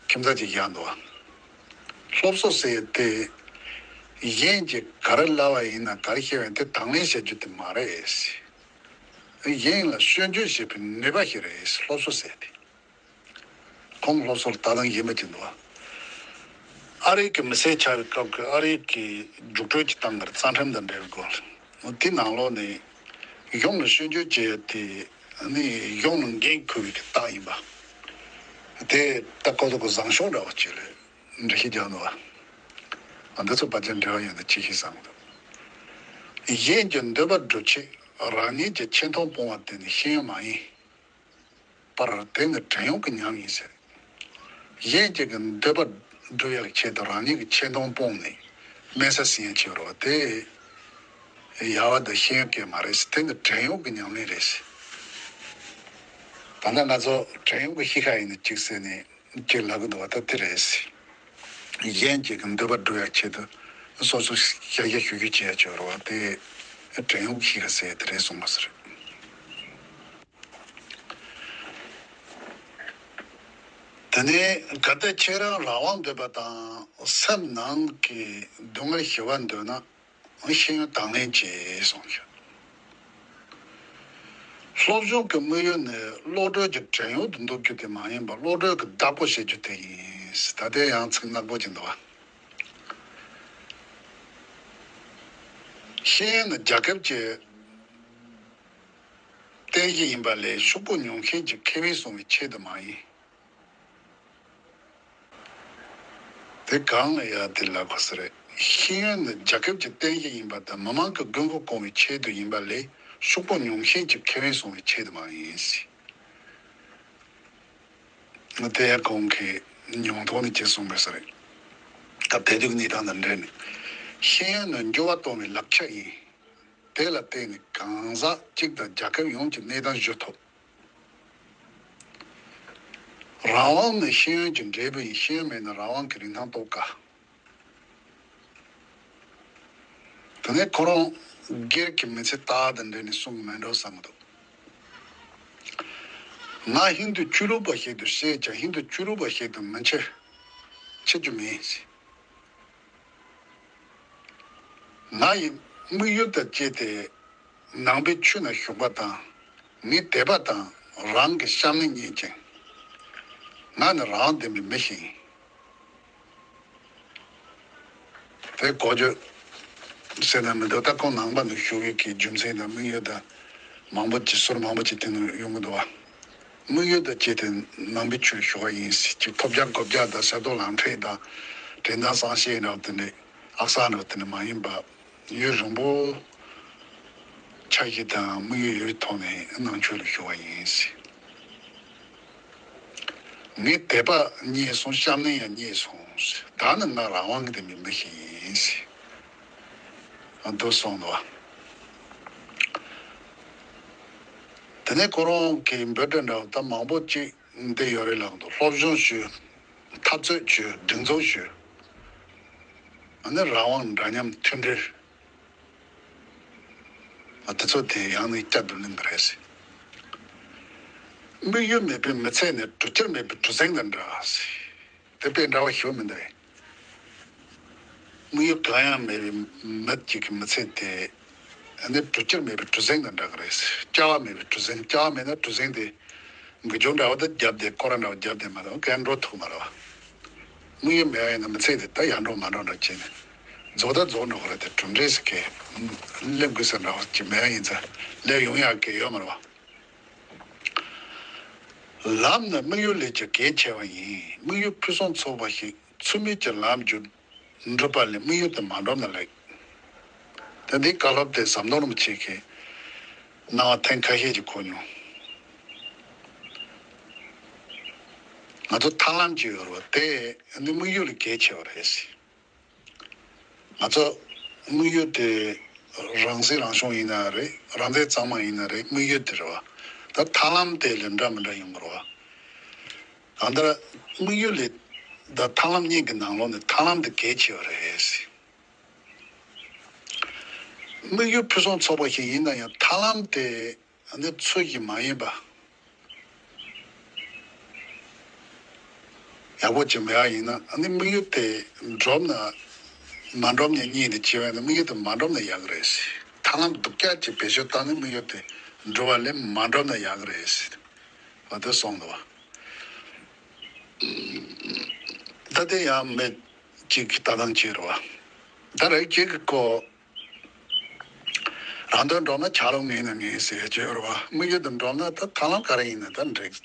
ཁྱིམ་ཚང་གཅིག་བཞག་འདུག་བ། སློབ་གསོ་ཟེར་དེ་གཞན་གྱིས་ག་རེ་ལབ་པ་ཡིན་ན་ག་རེ་བཤད་པ་ཡིན་དེ་དང་ལེན་བྱེད་རྒྱུ་དེ་མ་རེད། གཞན་ལ་སྐྱོན་བརྗོད་བྱེད་པའི་ནུས་པ་ཞིག་རེད། སློབ་གསོ་ཟེར་དེ། ཁོང་སློབ་གསོ་ལ་ལྟ་སྟངས་གཞན་པ་ཅིག་འདུག་བ། ཨ་རི་གི་མི་སེར་ཆགས་པའི་སྐབས་ཀྱི་ཨ་རི་གི་རྒྱུགས་སྤྲོད་ཀྱི་སྟངས་ཀྱི་རྩ་ཁྲིམས་དང་འབྲེལ་བའི་སྐོར། དེ་ནང་ལོགས་ནས་གཞུང་ལ་སྐྱོན་བརྗོད་བྱས་ཏེ་ནི་གཞུང་ལ་འགན་འཁུར་བའི་གི་རྟགས་ཡིན་པ། དེ་ལྟ་ཀོ་ཏོ་གི་བཟང་ཤོས་འདྲ་བ་ཅིག་ལ་འགྲེལ་བཤད་རྒྱག་འདུག་བ། འདི་ཚོ་ཕལ་ཆེར་འབྲེལ་བ་ཡོད་ན་ཅི་ཞིག་བསམ་འདུག་གཞན་གྱི་འདོད་པ་སྒྲུབ་ཆེད་རང་ཉིད་ཀྱི་ཆེ་མཐོང་སྤོང་བ་དེ་ནི་ཤེས་ཡོན་མ་ཡིན་པར་དེ་ནི་བྲན་གཡོག་གི་ཉམས་ཡིན་ཟེར། གཞན་གཅིག་གི་འདོད་པ་སྒྲུབ་ཡག་ཆེད་དུ་རང་ཉིད་ཀྱི་ཆེ་མཐོང་སྤོང་ནས་དམན་ས་ཟིན་ཡག་བྱེད་རོགས་དེ་ཡག་པ་དང་ཤེས་ཡོན་སྐད་མ་རེད་ཟེར། དེ་ནི་བྲན་གཡོག་གི་ཉམས་ལེན་རེད་ཟེར། ད་ལྟ་ང་ཚོ་བྲན་གཡོག་གི་གཤིས་ཀ་ཡིན་ན་གཅིག་ཟེར་ནས་གཅིག་ལབ་གི་འདུག་བ། ད་དེ་རེད་ཟེར། གཞན་གཅིག་གི་འདོད་པ་སྒྲུབ་ཡག་ཆེད་དུ་སོ་སོ་ཤ་ཤ་ཞུ་ཞུ་བྱེད་ཡག་བྱེད་རོགས་དེ་བྲན་གཡོག་གི་གཤིས་ཀ་ཟེར་དེ་རེད་གསུངས་པ་ཟེར། དེ་ནས་གལ་ཏེ་ཁྱེད་རང་རང་དབང་འདོད་པ་དང་སེམས་ནང་གི་སྡུག་བསྔལ་ཞི་བ་འདོད་ན་ཤེས་ཡོན་དང་ལེན་གྱིས་གསུངས་ཤིང་། སློབ་སྦྱོང་གི་དམིགས་ཡུལ་ནི་བློ་གྲོས་ཀྱི་བྲན་གཡོག་ཏུ་འདུག་རྒྱུ་དེ་མ་ཡིན་པར་བློ་གྲོས་ཀྱི་བདག་པོ་བྱེད་རྒྱུ་དེ་ཡིན། ད་ལྟའི་ཡང་ཚིག་ནག་པོ་ཅིག་འདུག་བ། ཤེས་ཡོན་ནི་རྒྱལ་ཁབ་ཀྱི་རྟེན་གཞི་ཡིན་པ་ལས་ཕྱུག་པོ་ཉུང་ཤས་ཀྱི་ཁེ་ཕན་སྲུང་བའི་ཆེད་དུ་མ་ཡིན། དེ་གང་ལ་ཡང་དེ་ལབ་དགོས་ས་རེད། ཤེས་ཡོན་ནི་རྒྱལ་ཁབ་ཀྱི་རྟེན་གཞི་ཡིན་པ་དང་མི་མང་གི་དགོས་མཁོ་སྐོང་བའི་ཆེད་དུ་ཡིན་པ་ལས་ཕྱུག་པོ་ཉུང་ཤས་ཀྱི་ཁེ་ཕན་སྲུང་བའི་ཆེད་དུ་མ་ཡིན། དེ་ཡང་ཁོང་གིས་མྱོང་ཐོག་ནས་ཅི་གསུངས་པའི་ས་རེད། སྐབས་དེ་དུས་ཀྱི་གནས་སྟངས་དང་འབྲེལ་ནས། ཤེས་ཡོན་ནི་འགྱུར་བ་གཏོང་བའི་ལག་ཆ་ཡིན། དེ་ལ་བརྟེན་ནས་གང་ཟག་གཅིག་དང་རྒྱལ་ཁབ་ཡོངས་ཀྱི་གནས་སྟངས་བསྒྱུར་ཐུབ། རང་དབང་ནི་ཤེས་ཡོན་གྱི་འབྲས་བུ་ཡིན། ཤེས་ཡོན་མེད་ན་རང་དབང་གི་རིན་ཐང་རྟོགས་དཀའ། དེ་ནས་ཁོ་རང་སྒེར་གྱི་མི་ཚེ་ལྟ་བ་དང་འབྲེལ་ནས་གསུང་གི་མེད་འགྲོ་བསམ་གི་འདུག་ང་ཧིན་དུ་ཆོས་ལུགས་པ་ཞིག་ཏུ་བཤད་ཀྱང་ཧིན་དུ་ཆོས་ལུགས་པ་ཞིག་ཏུ་མི་འཆི། འཆི་རྒྱུ་མེད། ང་ཡི་དམིགས་ཡུལ་དང་བཅས་ཏེ་ནང་པའི་ཆོས་ན་ཞུགས་པ་དང་། ངའི་དད་པ་དང་རང་གི་བྱམས་སྙིང་རྙེད་ཅིང་། ང་ནི་རང་དབང་ལྡན་པའི་མི་ཞིག་ཡིན། དེ་གོ་རྒྱུ་ཟེར་ན་མི་འདུག་ད་ཁོང་ནང་པ་ནས་ཞུགས་ཡོད་ཀྱི་རྒྱུ་མཚན་དང་དམིགས་ཡུལ་དང་མང་པོ་ཅིག་ཟུར་མང་པོ་ཅིག་དེ་ནས་ཡོང་གི་འདུག་བ། དམིགས་ཡུལ་དང་བཅས་ཏེ་ནང་པའི་ཆོས་ཞུགས་པ་ཡིན་ཟེར་གྱི་ཐོབ་རྒྱག་གོ་རྒྱག་དང་ཟས་གཏོགས་ལམ་འཁྲིད་དང་དྲན་དང་གསང་བཤད་འདྲ་བ་དེ་འདྲ་ཨག་གསར་འདྲ་བ་དེ་འདྲ་མ་ཡིན་པ། ཡུན་རིང་པོ་འཆར་གཞི་དང་དམིགས་ཡུལ་ཡོད་པའི་ཐོག་ནས་ནང་ཆོས་ལ་ཞུགས་པ་ཡིན། ངའི་དད་པ་རྙེད་སོང་། བྱམས་སྙིང་ཡང་རྙེད་སོང་། ད་ནི་ང་རང་དབང་གི་ལྡན་པའི་མི་ཞིག་ཡིན། འདུག་སོང་ལོ། དེ་ནས་ཁོ་རང་གི་འབོད་སྒྲ་འདྲ་བོ་ད་མང་པོ་ཅིག་འདི་ཡོད་རེད་ལབ་འདུག་སློབ་སྦྱོང་ཞུ། འཐབ་རྩོད་ཞུ། སྒྲིག་འཛུགས་ཞུ། ཨ་ནི་རང་དབང་འདྲ་མཉམ་མཐུན་སྒྲིལ། ཨ་དེ་ཚོ་དེ་ཡང་ནས་བསྐྱར་དུ་གླེང་གི་རེད་ཟེར། དམིགས་ཡུལ་མེད་པའི་མི་ཚེ་ནི་གྲུ་ཆར་མེད་པའི་གྲུ་གཟིངས་དང་འདྲ་ཟེར། དེ་དཔེ་འདྲ་བ་ཞིག་མི་འདུག་དམིགས་ཡུལ་གང་ཡང་མེད་པའི་མི་གཅིག་གི་མི་ཚེ་དེ་ཨ་ནི་གྲུ་ཆར་མེད་པའི་གྲུ་གཟིངས་དང་འདྲ་གི་རེད་ཟེར། ལྕགས་མེད་པའི་གྲུ་གཟིངས། ལྕགས་མེད་ན་གྲུ་གཟིངས་དེ། འགུལ་སྐྱོད་འདྲ་བ་དང་རྒྱབ་དེ་སྐོར་ར་འདྲ་བ་རྒྱབ་དེ་མ་གཏོགས་གང་འགྲོ་ཐུབ་མ་རེད་བ། དམིགས་ཡུལ་མེད་པ་ཡིན་ན་མི་ཚེ་དེ་ད་ཡར་འགྲོ་མར་འགྲོ་འདྲ་བྱས་ནས་རྫོགས་ད་རྫོགས་འགྲོ་གི་རེད་དེ་གྲུབ་འབྲས་ཟེར་གི་སླེབས་དགོས་ཟེར་འདྲ་བ་ཅིག་མེད་པ་ཡིན་ཙང་སླེབས་ཡོང་ཡག་གི་ཡོད་མ་རེད་བ། ལམ་ནི་དམིགས་ཡུལ་ལས་ཀྱང་གལ་ཆེ་བ་ཡིན། དམིགས་ཡུལ་ཕུན་སུམ་ཚོགས་པ་ཞིག་ཚུལ་མིན་གྱི་ལམ་རྒྱུ་འགྲུབ་པ་ལས་དམིགས་ཡུལ་དུ་མ་འགྲོ་ན་ལེགས། ད་འདི་བཀའ་སློབ་དེ་ཟམ་གདོང་རིན་པོ་ཆེ་གིས་གནང་བ་ཐེངས་ཁ་ཤས་ཀྱིས་གོ་མྱོང་། ང་ཚོ་ཐར་ལམ་ཅིག་ཡོད་རེད་བ། དེ་ནི་དམིགས་ཡུལ་ལས་གལ་ཆེ་བ་རེད། ང་ཚོ་དམིགས་ཡུལ་དེ་རང་སྲིད་རང་སྐྱོང་ཡིན་ན་རེད། རང་བཙན་གཙང་མ་ཡིན་ན་རེད། དམིགས་ཡུལ་དེ་རེད་བ། ད་ཐར་ལམ་དེ་ལས་འདྲ་མི་འདྲ་ཡོང་གི་རེད་བ། གང་ལྟར་དམིགས་ཡུལ་ལས་ དང་ཐར་ལམ་གཉིས་ཀྱི་ནང་ལོགས་ནས་ཐར་ལམ་དེ་གལ་ཆེ་བ་རེད། དམིགས་ཡུལ་ཕུན་སུམ་ཚོགས་པ་ཞིག་ཡིན་ན་ཡང་ཐར་ལམ་དེ་ནི་ཚུལ་བཞིན་མ་ཡིན་པ། ཡག་པོ་ཅིག་མེད་པ་ཡིན་ན་ཨ་ནི་དམིགས་ཡུལ་དེ་འགྲུབ་ན་མ་འགྲུབ་ནས་གཉིས་དེ་བྱེད་པ་ཡིན་ན་དམིགས་ཡུལ་དེ་མ་འགྲུབ་ན་ཡག་གི་རེད། ཐར་ལམ་སྡུག་ཅག་ཅིག་བེད་སྤྱོད་བཏང་ནས་དམིགས་ཡུལ་དེ་འགྲུབ་པ་ལས་མ་འགྲུབ་ན་ཡག་གི་རེད། འོ་དེ་གསུངས་འདུག་བ། ད་དེ་ཡང་མི་གཅིག་གིས་ལྟ་སྟངས་གཅིག་རེད་བ། ད་རེས་གཅིག་གིས་ཁོ་རང་དོན་འགྲུབ་ན་ཆ་ལུགས་ངེས་ན་ངེས་ཟེར་གྱི་ཡོད་རེད་བ། དམིགས་ཡུལ་དེ་འགྲུབ་ན་ད་ཐར་ལམ་ག་རེ་ཡིན་ན་ད་འགྲིག་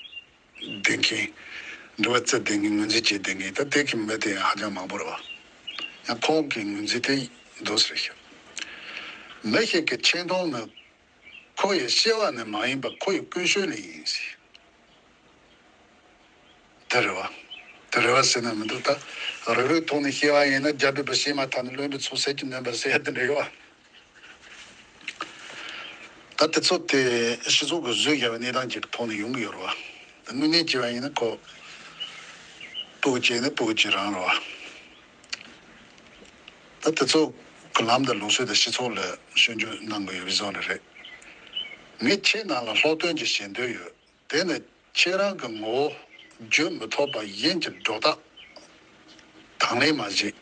ལྡན་མཁན། འགྲུལ་པ་རྩེ་ལྡན་མཁན། ངོས་འཛིན་བྱེད་ལྡན་མཁན། ད་དེ་གི་མི་དེ་ཡང་ཧ་ཅང་མང་པོ་རེད་བ། ཡང་ཁོང་གི་ངོས་འཛིན་དེ་འདུག་ཟེར་ཤག་མི་ཞིག་གི་ཆེ་མཐོང་ནི་ཁོ་ཡི་སྐྱེ་བ་ནས་མ་ཡིན་པར་ཁོ་ཡི་ཀུན་སྤྱོད་ལས་ཡིན་ཟེར། དེ་རེད་བ། དེ་རེད་བ་ཟེར་ན་མི་འདུག་ད་རིགས་རུས་ཐོག་ནས་སྐྱེ་བ་ཡིན་ན་རྒྱལ་པོའི་བུ་ཤེས་མ་ཐག་ནས་བློན་པོའི་ཚོགས་ཟེར་གྱི་ནོན་པ་ཟེར་ཡ་དེ་འདྲ་ཡོད་བ། ད་དེ་ཚོ་དེ་སྤྱི་ཚོགས་ཀྱིས་བཟོས་བཞག་པའི་གནས་སྟངས་ཅིག་གི་ཐོག་ནས་ཡོང་གི་ཡོད་རེད་བ། དངོས་གནས་བྱས་པ་ཡིན་ན་ཁོ་སྤུ་གུ་སྐྱེས་ནས་སྤུ་གུ་སྐྱེས་རང་རེད་བ། ད་དེ་ཚོ་གི་ལམ་དང་ལུགས་སྲོལ་དང་སྤྱི་ཚོགས་ལ་སྐྱོན་བརྗོད་གནང་གི་ཡོད་པའི་བཟོ་འདྲ་རེད། ངས་ཁྱེད་རྣམས་ལ་སློབ་སྟོན་ཅིག་བྱེད་འདོད་ཡོད། དེ་ནི་ཁྱེད་རང་གི་ངོ་བོ་བརྗོད་མི་ཐུབ་པ་ཡིན་གྱི་སྒྲོ་བཏགས་དང་ལེན་མ་བྱེད།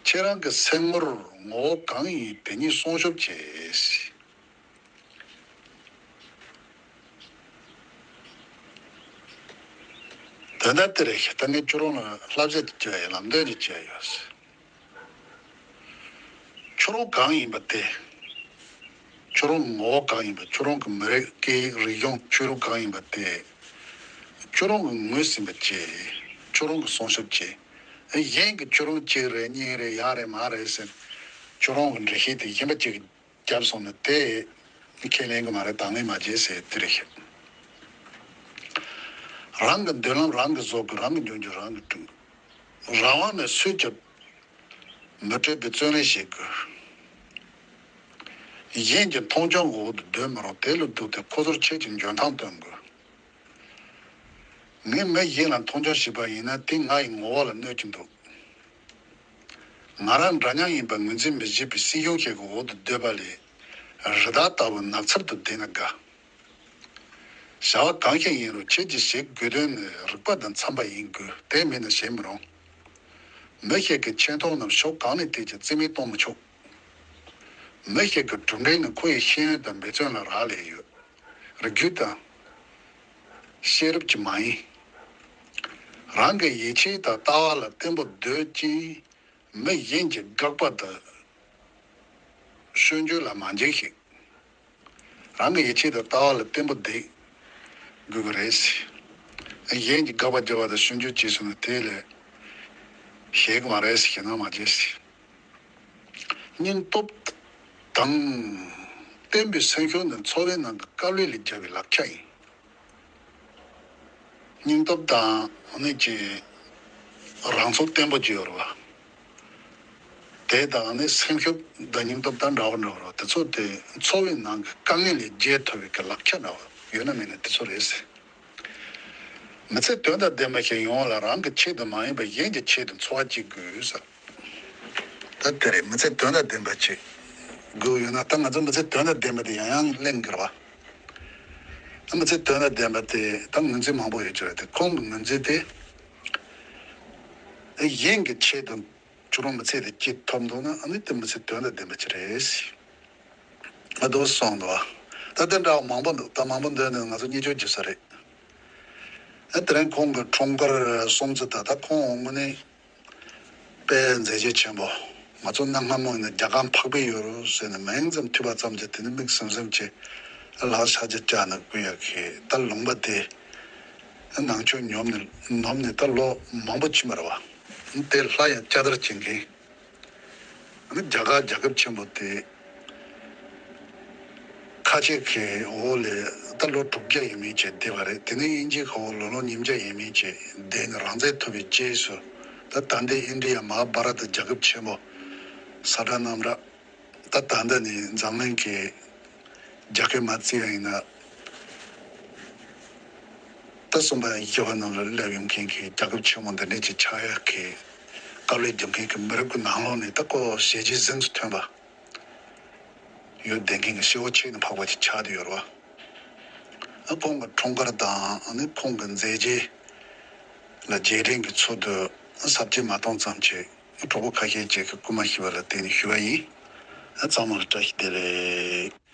ཁྱེད་རང་གི་སེམས་ངོར་ངོ་བོ་གང་ཡིན་དེ་ཉིད་སྲུང་སྐྱོབ་བྱེད། དོན་དག་དེ་རེད། ད་ངས་ཁྱོད་རང་ལ་བསླབ་བྱ་ཅིག་བྱས་ཡོད། ལམ་སྟོན་ཅིག་བྱས་ཡོད། ཁྱོད་རང་གང་ཡིན་པ་དེ། ཁྱོད་རང་གི་ངོ་བོ་གང་ཡིན་པ། ཁྱོད་རང་གི་མི་རིགས་སྐད་ཡིག་རིག་གཞུང་ཆོས་ལུགས་གང་ཡིན་པ་དེ། ཁྱོད་རང་གིས་ངོས་ཟིན་པ་བྱེད། ཁྱོད་རང་གིས་སྲུང་སྐྱོབ་བྱེད། གཞན་གྱིས་ཁྱོད་རང་གཅིག་རེད་གཉིས་རེད་ཡག་རེད་མང་རེད་ཟེར། ཁྱོད་རང་གི་འགྲེལ་བཤད་དེ་གཞན་པ་གཅིག་གིས་བརྒྱབ་སོང་ན་དེ་ཁས་ལེན་གྱི་མ་རེད། དང་ལེན་མ་བྱེད་ཟེར་དེ་རེད་ཤག་རང་གི་མདུན་ལམ་རང་གིས་བཟོ་དགོས། རང་གིས་འཇོན་རྒྱུ་རང་གིས་བསྐྲུན་དགོས། རང་དབང་ནས་སུས་ཀྱང་མི་སྤྲོད་པའི་བརྩོན་ལེན་བྱེད་དགོས། གཞན་གྱི་མཐོང་ཆུང་གི་འོག་ཏུ་སྡོད་མི་རུང་། དེ་ལས་ལྡོག་སྟེ་ཁོ་ཚོར་ཁྱེད་ཀྱི་འཇོན་ཐང་སྟོན་དགོས། ངས་མི་གཞན་ལ་མཐོང་ཆུང་བྱས་པ་ཡིན་ན་དེ་ང་ཡི་ངོ་བོ་ལ་གནོད་ཀྱི་འདུག་ང་རང་འདྲ་མཉམ་ཡིན་པ་ངོས་འཛིན་མི་བྱེད་པའི་སྲིད་གཞུང་ཞིག་གི་འོག་ཏུ་སྡོད་པ་ལས་རི་དྭགས་ལྟ་བུ་ནགས་ཚལ་དུ་བསྡད་ན་དགའ། བྱ་བ་གང་ཞིག་ཡིན་རུང་ཁྱེད་ཀྱིས་བྱེད་དགོས་དོན་ནི་རིག་པ་དང་འཚམ་པ་ཡིན་དགོས། དེ་མིན་ན་བྱེད་མི་རུང་། མི་ཞིག་གི་ཆེ་མཐོང་རྣམས་ཕྱོགས་གང་ནས་བལྟས་ཀྱང་རྩིས་མེད་གཏོང་མི་ཆོག་མི་ཞིག་གི་གྲུབ་འབྲས་ནི་ཁོ་ཡི་ཤེས་ཡོན་དང་འབད་བརྩོན་ལ་རག་ལས་ཡོད། རིགས་རྒྱུད་དང་ཤེས་རབ་ཀྱིས་མ་ཡིན། རང་གི་ཡིད་ཆེས་དང་ལྟ་བ་ལ་བརྟན་པོ་སྡོད་ཅིང་། མི་གཞན་གྱི་དགག་པ་དང་སྐྱོན་བརྗོད་ལ་མ་འཇིགས་ཤིག་རང་གི་ཡིད་ཆེས་དང་ལྟ་བ་ལ་བརྟན་པོ་བསྡད་དགོས་ཀྱི་རེད། གཞན་གྱིས་དགག་པ་རྒྱག་པ་དང་སྐྱོན་བརྗོད་བྱས་སོང་ན་དེ་ལས་ཞེད་ཀྱི་མ་རེད། ཞེད་སྣང་མ་བྱེད། སྙིང་སྟོབས་དང་བརྟན་པའི་སེམས་ཤུགས་ནི་འཚོ་བའི་ནང་གི་དཀའ་ལས་ལས་རྒྱལ་བའི་ལག་ཆ་ཡིན། སྙིང་སྟོབས་དང་ནི་ཀྱི་རང་ཚུགས་བརྟན་པོ་ཅིག་ཡོད་རེད་བ། དེ་དང་ནི་སེམས་ཤུགས་དང་སྙིང་སྟོབས་དང་འདྲ་བོ་འདྲ་བོ་རེད། དེ་ཚོ་དེ་འཚོ་བའི་ནང་གི་དཀའ་ངལ་ལས་རྒྱལ་ཐུབ་པའི་གི་ལག་ཆ་འདྲ་བོ་ཡོད་ན་མེད་ན་དེ་ཚོ་རེད་ཟེར། མི་ཚེ་དོན་དང་ལྡན་པ་ཞིག་ཡོང་བ་ལ་རང་གི་ཆེད་དུ་མ་ཡིན་པར་གཞན་གྱི་ཆེད་དུ་འཚོ་བ་སྐྱེལ་དགོས་ཟེར། ད་དེ་རེད། མི་ཚེ་དོན་དང་ལྡན་པ་ཅིག་དགོས་ཡོད་ན། ད་ང་ཚོ་མི་ཚེ་དོན་དང་ལྡན་པ་དེ་ཡང་ཡང་གླེང་གི་རེད་བ། ད་མི་ཚེ་དོན་དང་ལྡན་པ་དེ་ད་ངོས་འཛིན་མང་པོ་ཡོད་ཀྱི་རེད་དེ། ཁོང་གི་ངོས་འཛིན་དེ་གཞན་གྱི་ཆེད་དུ་ཁྱོད་རང་མི་ཚེ་དེ་སྐྱེལ་ཐུབ་འདུག་ན་ཨ་ནི་དེ་མི་ཚེ་དོན་དང་ལྡན་པ་ཅིག་རེད། ང་དུ་སོང་འདུག་བ། ད་དེ་འདྲ་བ་མང་པོ་འདུག་ད་མང་པོ་འདོན་ནས་ང་ཚོ་གཉིད་སྐྱོབ་བྱེད་ས་རེད། ཨ་དེ་རིང་ཁོང་གི་འཁྲུངས་སྐར་སྲུང་བརྩི་ད་ད་ཁོང་དངོས་གནས་དཔེ་མཛད་རྗེས་ཆེན་པོ། ང་ཚོ་གནའ་སྔ་མོ་ནས་རྒྱ་གར་འཕགས་པའི་ཡུལ་ཟེར་ནས་མིང་ཙམ་ཐོས་པ་ཙམ་གྱིས་དེ་ནི་མིག་ཟིམ་ཟིམ་བྱས། ལྷག་ཤ་ཅིག་བཅག་ནས་བསྐུལ་ཡག་གི་ད་ལུང་པ་དེ་ནང་ཆོས་ཉོབ་ནས་ནོམ་ནས་ད་ལོ་མང་པོ་ཕྱིན་པ་རེད་བ། དེ་ལྷ་ཡང་ལྕགས་དར་བྱེད་མཁན། རྒྱ་གར་རྒྱལ་ཁབ་ཆེན་པོ་དེ་ཁ་ཆེ་གི་འོག་ལས་ད་ལོ་དྲུག་བརྒྱ་ཡས་མས་བྱས་བསྡད་པ་རེད། དེ་ནས་དབྱིན་ཇིའི་ཁ་འོག་ལོ་ལོ་ཉིས་བརྒྱ་ཡས་མས་བྱས་བསྡད་ནས་རང་བཙན་ཐོབ་པའི་རྗེས་སུ་ད་ད་ལྟའི་ཨིན་ཌི་ཡ་མ་ཧཱ་བྷ་ར་ཏ་རྒྱལ་ཁབ་ཆེན་པོ་ས་ཁྲ་གནམ་ར། ད་ད་ལྟ་ནས་འཛམ་གླིང་གི་རྒྱལ་ཁབ་མ་བརྩི་ཡ་ཡིན་ན། ད་ ད་གསུམ་པ་ཡི་གེ་བ་ནང་ལ་སླེབས་ཡོང་མཁན་གྱི་རྒྱལ་ཁབ་ཆེན་མོ་འདི་འདྲའི་ཅིག་ཆགས་ཡག་གི་དཀའ་ལས་རྒྱབ་མཁན་གྱི་མི་རབས་ཀྱི་ནང་ལོགས་ནས་ད་ཁོ་ཞལ་ལྕེ་གཟེངས་སུ་ཐོན་པ་ཡོད་བསྡད་མཁན་གྱི་སྐྱེ་བོ་ཆེ་ནས་འཕགས་པ་ཅིག་ཆགས་བསྡད་ཡོད་རེད་བ། ཁོང་གི་འཁྲུངས་སྐར་དང་ཨ་ནི་ཁོང་གི་མཛད་རྗེས་ལ་རྗེས་དྲན་གྱི་ཚུལ་དུ་ཟབ་རྒྱས་མ་གཏོང་ཙམ་གྱིས་གྲོགས་པོ་ཁ་ཤས་ཅིག་གིས་སྐུལ་མ་ཞུས་པ་ལ་བརྟེན་ནས་ཞུས་པ་ཡིན། ཚང་མ་ལ་བཀྲ་ཤིས་བདེ་ལེགས།